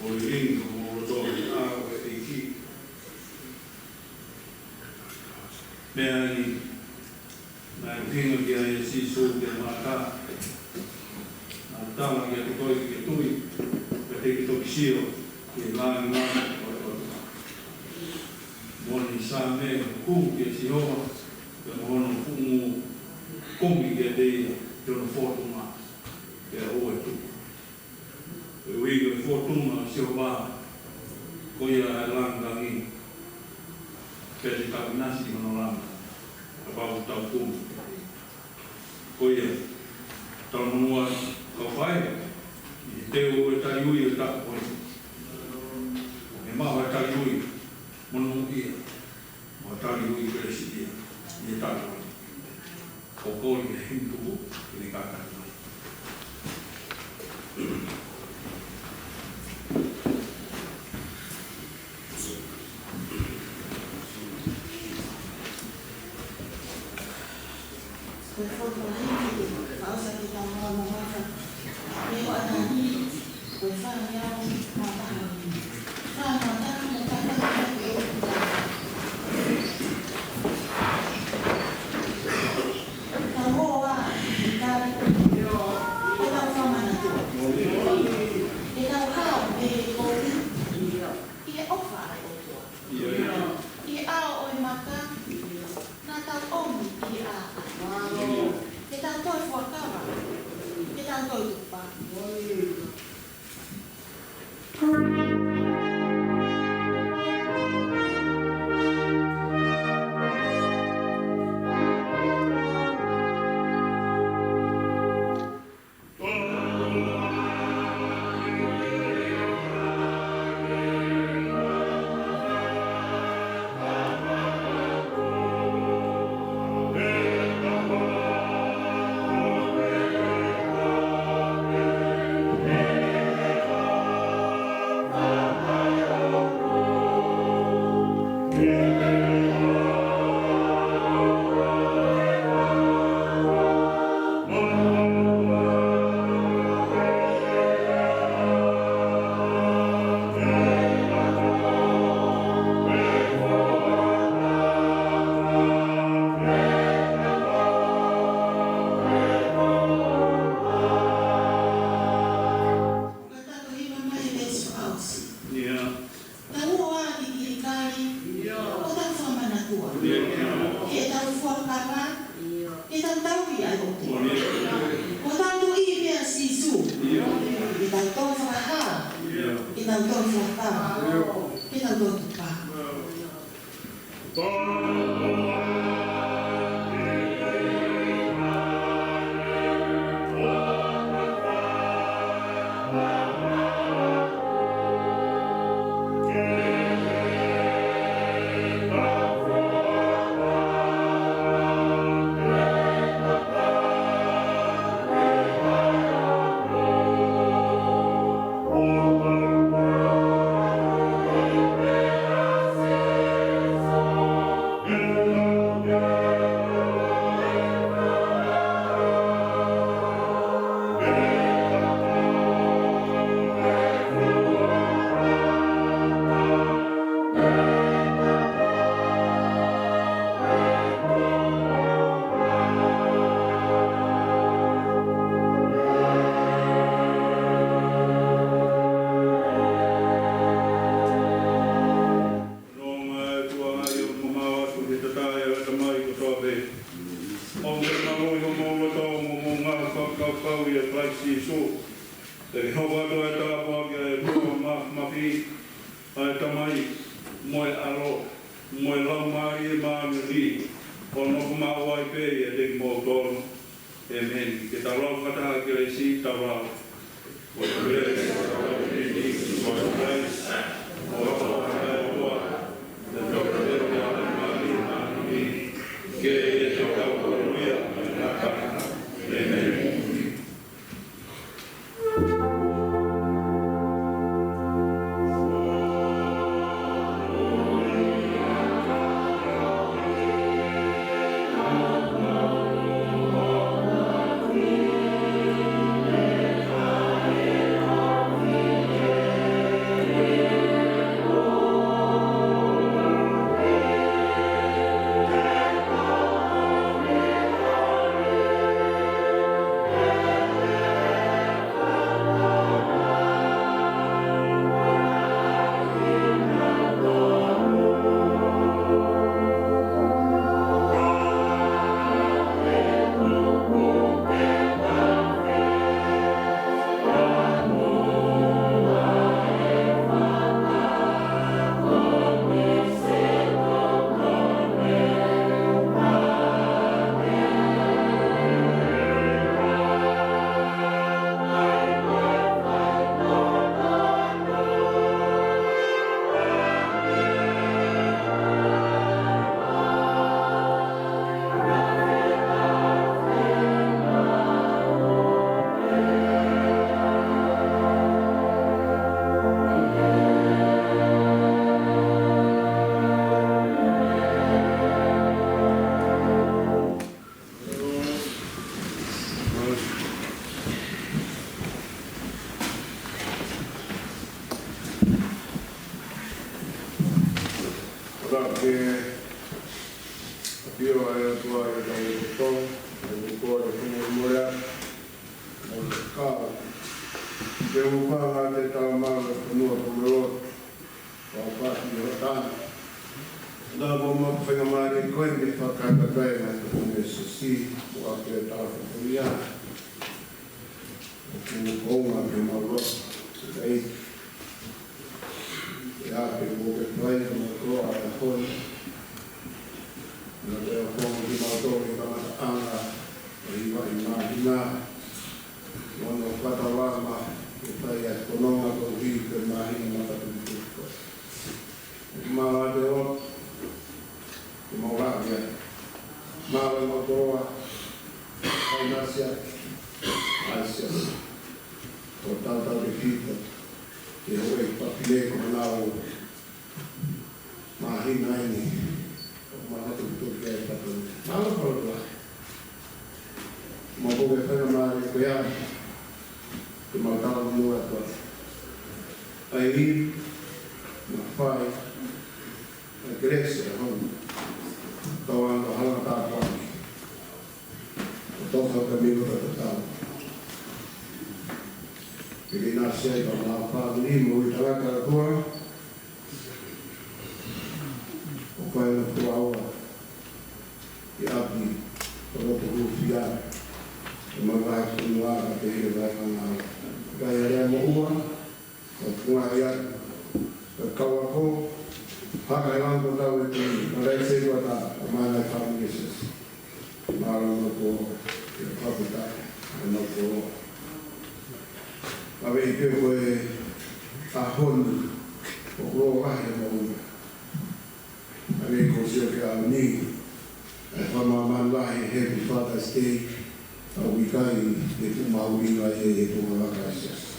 Ko e ʻuhinga ʻo hoʻomou loto ʻi he ʻao ʻo e ʻEiki. Meʻa ni, naʻe ʻuhinga ki ai ʻa Sīsū kia Mātā, naʻa ku tala kiate koe ke ke tui, ka te ke toki sio ki he langilangi ʻo e ʻOtua. Moʻoni Saame, hū kia Sihova, pea mo hono funga, kumi kiate ia, ki hono fōtunga, pea ʻoua ʻe tuku. Ko e ʻuhinga ʻo e fōtunga ʻo Sihova, ko ia ʻa e langilangi, pea te tau ʻinasi ʻi hono langa, kapau te tau kumi. Ko ia, tau monūʻia, kau fai, ʻi he teu ʻo e taliui ʻo e taʻu ko eni. ʻE maʻu ha taliui, monūʻia. Mo taliui kelesiʻia ʻi he taʻu ko eni. Ko e kole ʻa e himi tupu, ke ne kātaki mai. Ko e foʻi himi ʻoku fakaʻosi ke tau maʻu mamafa. Ko e ʻata ni, ko e fāngeau mā taha ni. Fā mā taha mo taha ni. Tau ō ā ki he tali, ʻo tau fakamanatua. Ke tau hao mei he kovi, ʻi he ʻofa ʻa e ʻOtua. ʻI he ʻao ʻo e maka, naʻa tau ʻomi ʻi he ʻā. Ke tau toe fuakava, ke tau toe tukupā. Tau ō ā ki he tali, ʻo tau fakamanatua. Ke tau fuakava, ke tau tauhi ʻa e ʻOtua. Ko hotau Tuʻi pē ʻa Sīsū. Ke tau toe fakahā, ke tau toe fuakava, ke tau toe tukupā. Nonga e tuʻa ʻi hoʻomou ʻalu atu he tatae ʻa e tamai kotoa pē. ʻOku mau ʻi homou loto mo homou ngaahi fakakaukau ʻia Kalaisi Sīsū. Te ke hoko atu ʻa e tāpuaki ʻa e ʻOtua Māfimafi, ʻa e Tamai, mo e ʻAlo, mo e Laumālie Māʻoniʻoni, ʻo nofo maʻu ai pē ʻiate kimoutolu. ʻĒmeni. Ke tau lau fakataha ʻa e kelesi, tau lau. Ko e kelesi ʻa e ʻEiki ko Sīsū Kalaisi, mo e ʻofa ʻa e ʻOtua, mo e fakamoʻoni ʻa e Laumālie Māʻoniʻoni, ke ʻiate kitautolu kotoa pē. ʻĒmeni. Ke ʻafio ʻa e ʻOtua ʻi hotau loto, ʻoku ou kole ke mou mole atu, mou kau. Ke mou kau ngā te tau mau e fonua ko me lotu, ʻo paki ʻo tana. Nā mo ma faingamālie ko eni ke fakataha ʻa e ngaahi tokoni ʻa e siasi, mo ʻa e tau fatongia. ʻOku ou ʻofa ke mau lotu, ʻEiki. ʻIa, pea ʻoku ke fai ʻa e koloa ʻo e ʻaho ni. Naʻa ke ʻofa kiate kimautolu ʻi he kamataʻanga ʻo e hiva ʻi māhina. Mo hono fakataulama ke fai ʻa e fononga koeʻuhi ko e māhina makatuʻutuʻu ko eni. Mālō ʻa e ʻOtua, ke mau lāngilangi. Mālō ʻemau koloa, ʻa e nāsia, ʻa e siasi. ʻO tautau ke fita, ke houʻeiki fafine ko ʻenau māhina eni, ʻo mau hatu tuki ai patoa. Mālō koloa. Mau kole faingamālie ko ia, ke mau tala mo atu ʻa e ivi, mafai, ʻa e kelesi ʻa e ʻOtua. Tau anga hala tāpuaki. ʻO tau fakaʻamu ʻo tatau. Ke ke nāsia ʻi he mau fāmili mo e tangata kotoa. ʻO fai ʻa e fuaua ʻi ʻapi, ʻo loto hūfia, ʻo mau vahefonua ka te hile vai ʻa ngā. Ka ʻi ai ʻa e moʻua, ʻo punga ia, ʻo kau ako, haka e lango tau e tui, ʻo lai se ua ta, ʻo mana e fāmili siasi. Mālō mo ko, ke fakafetaʻi, ʻa e mau ko. Ka vei pē ko e ʻaho ni, ʻoku lōlahi e moʻunga. ʻA e ko sio ki he ʻaho ni, ʻa e fakamāmani lahi Happy Father's Day, ʻoku ʻikai ke fuʻu mahuʻinga ia ʻi he konga laka ʻa e siasi.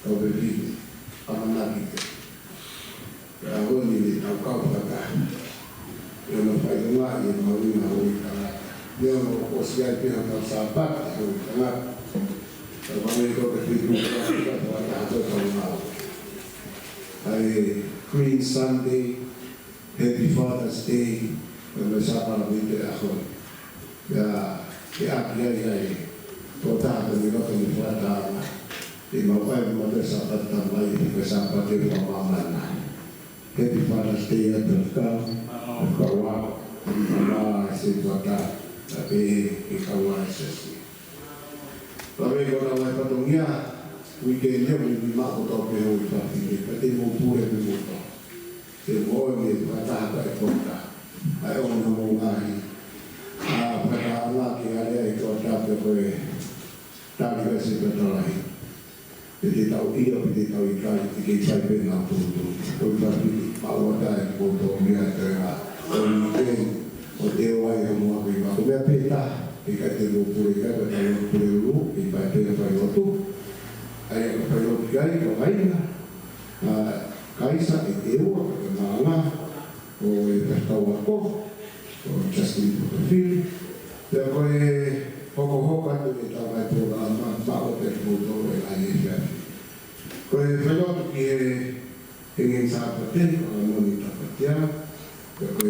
Kau pē pili, ʻamanaki pē. Pea ʻaho ni ʻoku tau kau fakataha. ʻI hono faʻitongaʻi e mahuʻinga ʻo e tangata. Pea ʻoku ʻosi ai pē hotau Sāpate ʻo e tangata. Tau ʻamanaki ko e fitu fakataha ko e tau mau. ʻA e Green Sunday, Happy Father's Day, ʻo e Sāpate ʻi he ʻaho ni. Pea, ke ʻaki ai ʻa e tokotaha ko eni ʻi loto ʻi he fakataha. Te mau ʻai mo te Sāpate mai, ko e Sāpate fakamāmani. Happy Father's Day atu ʻa e kau, ʻa e kau ako, ʻa e se fakataha, pea pē ke kau ai e siasi. Pea pē ko e tau ʻai fatongia, weekend ia, mo e maʻu kotoa pē ʻo e fafine, pea te mou pule pē moutolu. Te mou ō mei he fakataha ko e kota. ʻAi ʻo na mou ngaahi. ʻA, fakataha ʻa ke ʻai ai ko e tapu ko e tali ka se ka talahi. Pe te tau ʻilo, pe te tau ʻikai, te kei fai pē ʻenau tūtū. Ko e fafine, maʻu ʻa e ko tō mea te ngā. ʻO ni te, ʻo te ō ai ʻo mua ko i mako mea pē taha. ʻIkai te mou pule ʻikai, ko e tau pule ulu, ʻikai pē fai lotu. ʻAi ʻa ka fai lotu ʻikai, ko e vaina. ʻA, Kaisa ʻe ʻEua, ko e maʻanga, ʻo e Pasitā Ako, ʻo Justin Potafili. Pea ko e hokohoko atu ʻetau ngaahi polokalama, maʻu pē kimoutolu ʻe ngaahi efiafi. Ko e fai lotu ki he, he ngaahi Sāpate, ko e moni Tāpati ia. Pea ko e